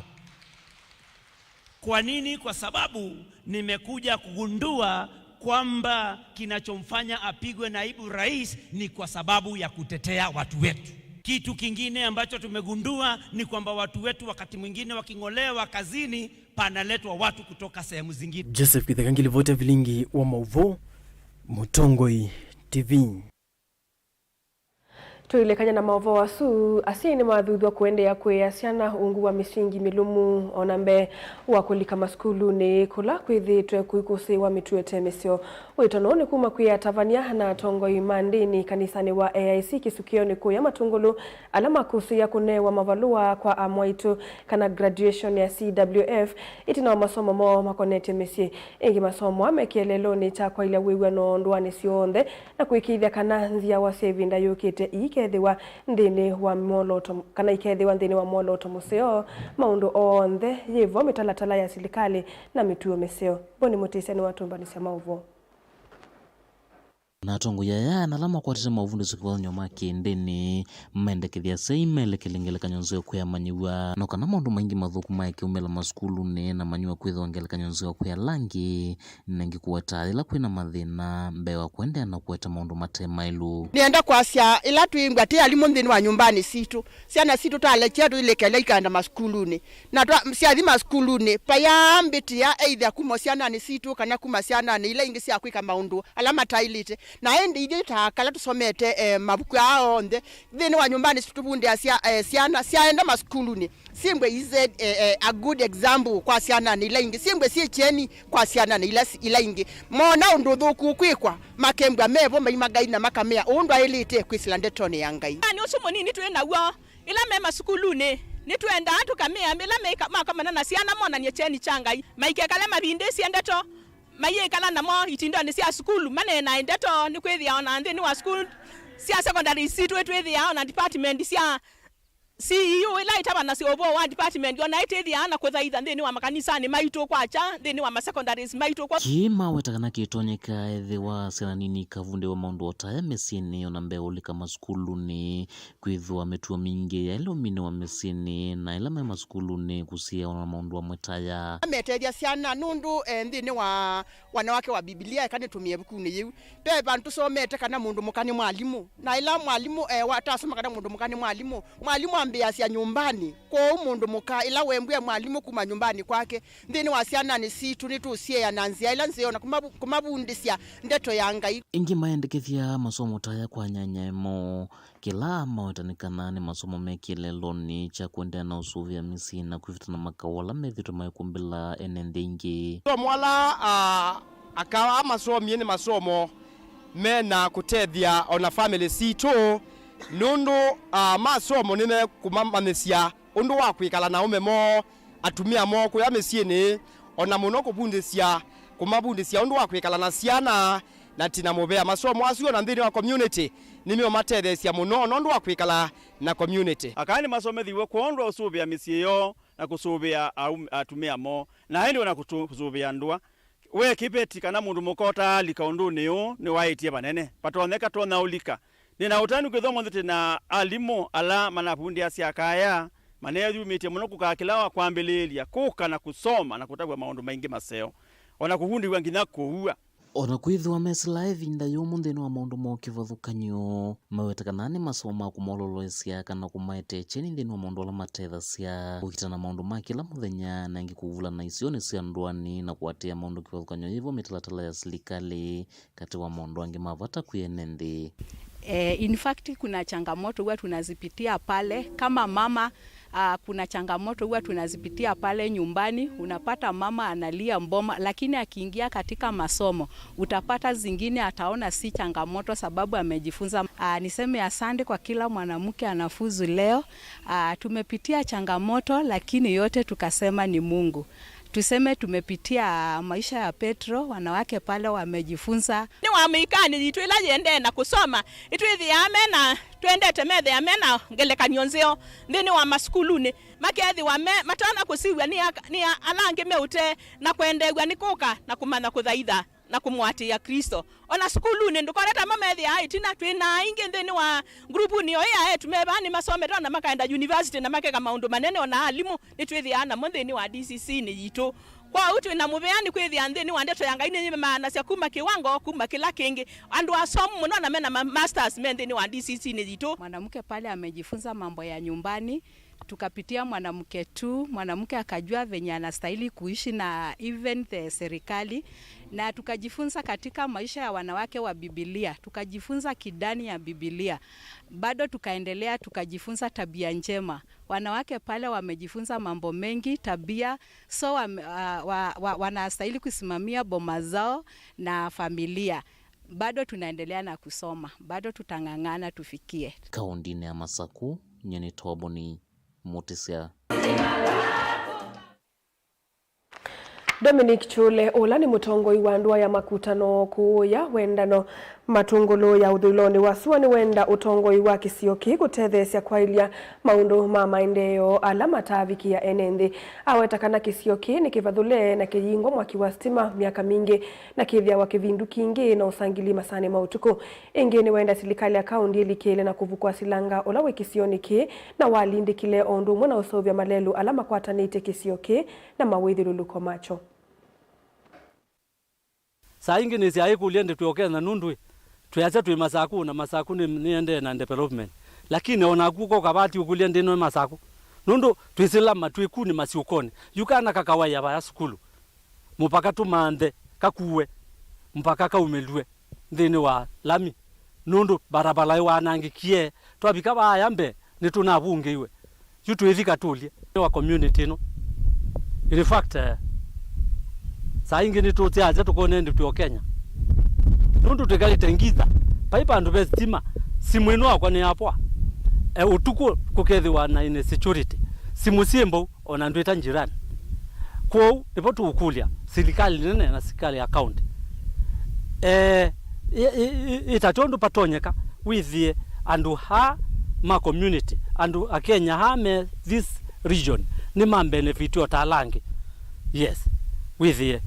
Kwa nini? Kwa sababu nimekuja kugundua kwamba kinachomfanya apigwe naibu rais ni kwa sababu ya kutetea watu wetu. Kitu kingine ambacho tumegundua ni kwamba watu wetu wakati mwingine waking'olewa kazini, panaletwa watu kutoka sehemu zingine. Joseph Kitheka ngilivoti ya vilingi wa mauvoo, Mũtongoi T V. Tũilekany'a na maũvoo asu, asyai nĩmathuthw'a kũendeea kũea syana ungu wa mĩsingi mĩlũmu o na mbee wa kũlika masukulunĩ kũla kwĩthĩĩtwe kũikũsĩĩwa mĩtuo ĩte mĩseo. Wĩtano nĩ kuma kwĩ atavany'a na atongoi ma ndĩni kanisanĩ wa A I C kĩsukĩonĩ kũya Matũngũlũ, ala makũsĩĩa kũnewa mavalũa kwa amwaitũ kana graduation ya C W F ĩtina wa masomo moo makonetye mĩsyĩ. Ĩngĩ masomo aa me kĩeleelonĩ kya kwaĩlya wĩw'ano ndũanĩ syonthe na kũĩkĩĩthya kana nzyawa sya ĩvinda yũkĩte iikethĩwa nthĩnĩ wa mwolooto, kana ikethĩwa nthĩnĩ wa mwolooto mũseo. Maũndũ onthe yĩvo, mĩtalatala ya silikalĩ na mĩtuo mĩseo. Boni Mũtĩsya nĩwatũmbanĩsya maũvoo. Na atongoi aya na ala makwatĩte maũvundĩsyo kĩvathũkany'o ma kĩndĩni maendekethya asyai melekele ngelekany'o nzeo kwĩ amanyĩw'a, no kana maũndũ maingĩ mathũku maeke umĩla masukulunĩ na manyĩw'a kwĩthĩwa ngelekany'o nzeo kwĩ ala angĩ. Na ĩngĩ kũweta yĩla kwĩna mathĩna mbee wa kũendeea na kũweta maũndũ mate maĩlu. Nĩenda kwasya, ĩla twĩĩmbwa twĩ alimũ nthĩnĩ wa nyũmbanĩ sitũ, syana sitũ twalekya tũilekele ikaenda masukulunĩ. Na twa-, syathi masukulunĩ, payaa mbĩtĩa either kuma syananĩ sitũ kana kuma syananĩ ila ingĩ sya kwĩka maũndũ ala mataĩlĩte. Na ĩndĩ ithyĩ ta kala tũsomete, eh, mavuku aa onthe, nthĩnĩ wa nyũmbanĩ sitũ tũvundĩasya, eh, syana syaenda masukulunĩ syĩmbwe is a, eh, eh, a good example kwa syananĩ ila ingĩ, syĩmbwe syĩ kyeni kwa syananĩ ila, ila ingĩ. Moona ũndũ ũthũku ũkwĩkwa, makembwa mevo maima Ngai na makamea ũũ ndwaĩlĩte kwĩsĩla ndetonĩ ya Ngai. Nĩ ũsu mũnini twĩ naw'o. Ĩla me masukulunĩ, nĩtwendaa tũkamea, ĩla meika-, makomana na syana, monany'e kyeni kya Ngai, maikekale mavindĩsye ndeto, mayĩkala namo itindonĩ sya sukulu, maneenae ndeto, nĩkwĩthĩawa na nthĩnĩ wa sukulu sya secondary sitũ, twĩthĩawa na department sya C E O ĩla ĩtavanasya ũvoo wa department, o na ĩtĩthĩawa na kũthaitha nthĩnĩ wa makanisanĩ maitũ kwakya, nthĩnĩ wa ma secondaries maitũ kwa. Kĩĩ maweta kana kĩtonyeka ethĩwa syana nini ikavundĩwa maũndũ o ta aya mĩsyĩnĩ, o na mbee ũlika masukulunĩ. Kwĩthĩwa mĩtuo mingĩ yaĩle ũminĩwa mĩsyĩnĩ, na ĩla me masukulunĩ kũsiĩawa na maũndũ amwe ta aya. Metethya syana nũndũ, eh, nthĩnĩ wa wanawake wa Bibilia, eka nĩtũmĩe ĩvukunĩ yĩu, ve vandũ tũsomete kana mũndũ mũka nĩ mwalimũ. Na ĩla mwalimũ, eh, wa-, tasoma kana mũndũ mũka nĩ mwalimũ, mwalimũ ambĩĩasya nyũmbanĩ. Kwoou mũndũ mũka, ĩla wembwe mwalimũ kuma nyũmbanĩ kwake, nthĩnĩ wa syananĩ sitũ nĩtũsiĩĩa na nzĩa ĩla nzeo na kũmavu-, kũmavundĩsya ndeto ya Ngai. Ĩngĩ maendekethya masomo ta aya kwa anyanyae moo. Kĩla maweta nĩ kana nĩ masomo me kĩeleelonĩ kya kũendeea na ũsũvĩa mĩsyĩ na kwĩvĩta na makaũ ala methĩĩtwe maikumbĩla ene nthĩ ingĩ. Masomo ala, ah, aka aa masomie nĩ masomo me na kũtethya o na famĩlĩ sitũ, nũndũ, ah, masomo nĩmekũmamanyĩsya ũndũ wa kwĩkala na aũme moo, atumĩa moo kũya mĩsyĩnĩ, o na mũno kũvundĩsya, kũmavundĩsya ũndũ wa kwĩkala na syana, na tina mũvea. Masomo asu o na nthĩnĩ wa community nĩmeũmatetheesya mũno o na ũndũ wa kwĩkala na community. Aka nĩmasomethiw'e kwondũ wa ũsũvĩa mĩsyĩ yoo, na kũsũvĩa aum-, atumĩa moo, na ĩndĩ o na kũtũ-, kũsũvĩa ndũa. We kĩveti kana mũndũ mũka ũtaalika ũndũnĩ ũũ nĩwaĩtye vanene, vatonyeka tonya ũlika. Nĩ na ũtanu kwĩthwa ũmũnthĩ twĩ na alimũ ala manavundĩasya aka aya maneeyumĩtye mũno kũkaa kĩla wa kwambĩlĩĩlya, kũka na kũsoma na kũtavw'a maũndũ maingĩ maseo, o na kũvundĩw'a nginya kũua. O na kwĩthĩwa mesĩlaa ĩvinda yũmũ nthĩnĩ wa maũndũ ma kĩvathũkany'o, maweta kana nĩ masomo ma kũmololoesya kana kũmaetee kyeni nthĩnĩ wa maũndũ ala matethasya kũkitana maũndũ ma kĩla mũthenya, na ĩngĩ kũvulana isionĩ sya ndũanĩ na kũatĩĩa maũndũ kĩvathũkany'o yĩvo mĩtalatala ya silikalĩ, katĩ wa maũndũ angĩ ma vata kwĩ ene nthĩ. Eh, in fact, kuna changamoto huwa tunazipitia pale kama mama. Ah, kuna changamoto huwa tunazipitia pale nyumbani. Unapata mama analia mboma, lakini akiingia katika masomo, utapata zingine ataona si changamoto sababu amejifunza. Ah, niseme asante kwa kila mwanamke anafuzu leo. Ah, tumepitia changamoto, lakini yote tukasema ni Mungu. Tuseme tumepitia maisha ya Petro, wanawake pale wamejifunza. Nĩ wa mĩikanĩ yitũ ĩla yĩendee na kũsoma, nĩtwĩthĩaa me na, twendete methĩa me na ngelekany'o nzeo nthĩnĩ wa masukulunĩ, makethĩwa me, matonya kũsiw'a nĩ a-, nĩ a-, ala angĩ me ũtee na kwendeew'a nĩ kũka na kũmanya kũthaitha na kũmũatĩĩa Klĩsto. O na sukulunĩ ndũkone tamo methĩaa ĩtina. Twĩ na aingĩ nthĩnĩ wa ngurupuni ĩyo ya eĩtu me vaa nĩmasomete, o na makaenda university na makeka maũndũ manene, o na alimũ nĩtwĩthĩaa namo nthĩnĩ wa D C C-inĩ yitũ. Kwoou twĩ na mũvea nĩ kwĩthĩa nthĩnĩ wa Ndeto ya Ngai nĩyĩmaanasya kuma kĩwango, kuma kĩla kĩngĩ. Andũ asomu mũno na mena ma-, masters me nthĩnĩ wa D C C-inĩ yitũ. Mwanamke pale amejifunza mambo ya nyumbani, tukapitia mwanamke tu, mwanamke akajua venye anastahili kuishi na even the serikali, na tukajifunza katika maisha ya wanawake wa Biblia, tukajifunza kidani ya Biblia. Bado tukaendelea, tukajifunza tabia njema. Wanawake pale wamejifunza mambo mengi, tabia, so wame-, wa, wa, wa, wanastahili kusimamia boma zao na familia. Bado tunaendelea na kusoma, bado tutang'ang'ana tufikie. Kaũndĩnĩ ya Masaku, nyie nĩ Toboni Mũtĩsya. Dominic Chule, ũla nĩ mũtongoi wa ndũa ya makutano kũũya wendano matũngũlũ ya ũthũĩlonĩ wa sua, nĩwenda ũtongoi wa kĩsio kĩĩ kũtetheesya kwaĩlya maũndũ ma maendeeo ala mataavikĩa ene nthĩ. Aweta kana kĩsio kĩĩ nĩkĩvathũle na kĩyingwa mwaki wa sitima myaka mingĩ, na kĩthĩawa kĩvindu kingĩ na ũsangili masaanĩ ma ũtukũ. Ĩngĩ nĩwenda silikalĩ ya kaũndĩ ĩlikĩle na kũvukũa silanga ũla wĩ kĩsionĩ kĩĩ, na walindĩkile o ũndũ ũmwe na ũseũvya malelũ ala makwatanĩtye kĩsio kĩĩ na mawĩthyũlũlũko makyo. Saa ingĩ nĩsyaa ĩkũlya ndĩ twĩ o Kenya nũndũ ĩ, twĩasya twĩ Masaku, na Masaku nĩ, nĩendee na development. Lakini o naku ũkoka vati ũkũlya ndĩ no Masaku. Nũndũ twĩsĩla matwĩkunĩ masyũkonĩ. Yu kana kakawaĩa vaya sukulu. Mũvaka tũmanthe, kakuwe, mpaka kaumĩlw'e nthĩnĩ wa lami, nũndũ barabara ĩwanangĩkie. Twavika vaaya mbee, nĩtũnavungĩiwe. Yu twĩthi katũlye nĩ wa community ĩno. In fact, eh, saa ingĩ nĩtũsyaasya tũkone ndĩ twĩ o Kenya. Nũndũ twĩkalĩte Ngiza, vai vandũ ve sitima, simũ ĩno yakwa nĩ yapwa. Eh, ũtukũ kũkethĩwa na insecurity. Simũ syĩ mbau, o na ndwĩta njirani. Kwoou, nĩvo tũũkũlya silikalĩ nene na silikalĩ ya kaũntĩ, eh, ĩ-, ĩ-, ĩ-, ĩtate ũndũ vatonyeka wĩthĩe andũ aa ma community, andũ Akenya aa me this region, nĩmabenefiti o ta ala angĩ. Yes, wĩthĩe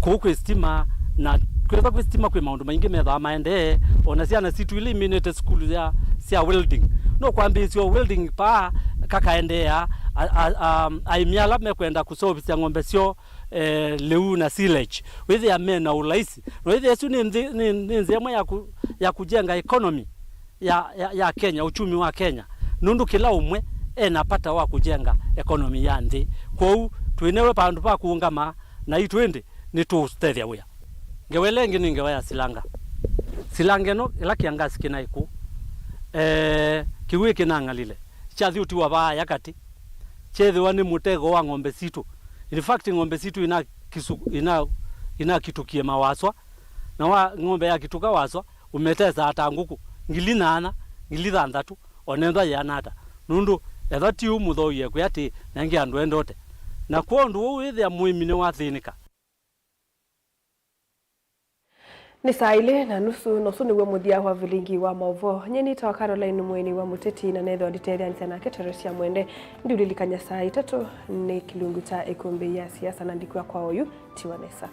kũu kwĩ sitima, na kwĩthwa kwĩ sitima kwĩ maũndũ maingĩ methĩawa maendee. O na syana sitũ ila iminĩte sukulu ya, sya welding, no kwambĩĩsya o welding paa kakaendeea, a, a, a, aĩmi ala mekwenda kũseũvĩsya ng'ombe syoo, eh, lĩu na silage, wĩthĩa me na ũlaisi. Na wĩthĩa ĩsu nĩ nthĩ, nĩ, nĩ nzĩa ĩmwe ya kũ-, ya kũjenga economy ya, ya, ya Kenya, uchumi wa Kenya, nũndũ kĩla ũmwe ena vata wa kũjenga economy ya nthĩ. Kwoou twĩnewe vandũ va kũũngama naitũ ĩndĩ nĩtũũtethya wĩa. Ngewa ĩla ĩngĩ nĩ ngewa ya silanga. Silanga ĩno, ĩla kĩangasi kĩnaĩ kũũ, eh, kĩw'ũ kĩnang'alile, kyathi ũtiwa vaaya katĩ, kyethĩwa nĩ mũtego wa ng'ombe sitũ. In fact, ng'ombe sitũ ina kisu-, ina, inakitũkie mawaswa, na wa ng'ombe yakitũka waswa, ũmetesaa ta ngũkũ ngili nyanya, ngili thanthatũ, o na ethwa yĩana ata, nũndũ ethwa ti ũu mũthooie kwĩ atĩ nenge andũ endote. Na kwondũ ũu wĩthĩa mũĩmi nĩwathĩnĩka. Nĩ saa ilĩ na nusu, na ũsu nĩw'o mũthya wa vilingi wa maũvoo. Nyie nĩtawa Caroline Mũeni wa Mũteti, na neethĩwa nditetheanĩsya nake Teresia Mwende. Ndiũlilikany'a saa itatũ nĩ kĩlungu kya ĩkũmbĩ ya siasa, na ndikw'a kwa oyu, tiwa nesa.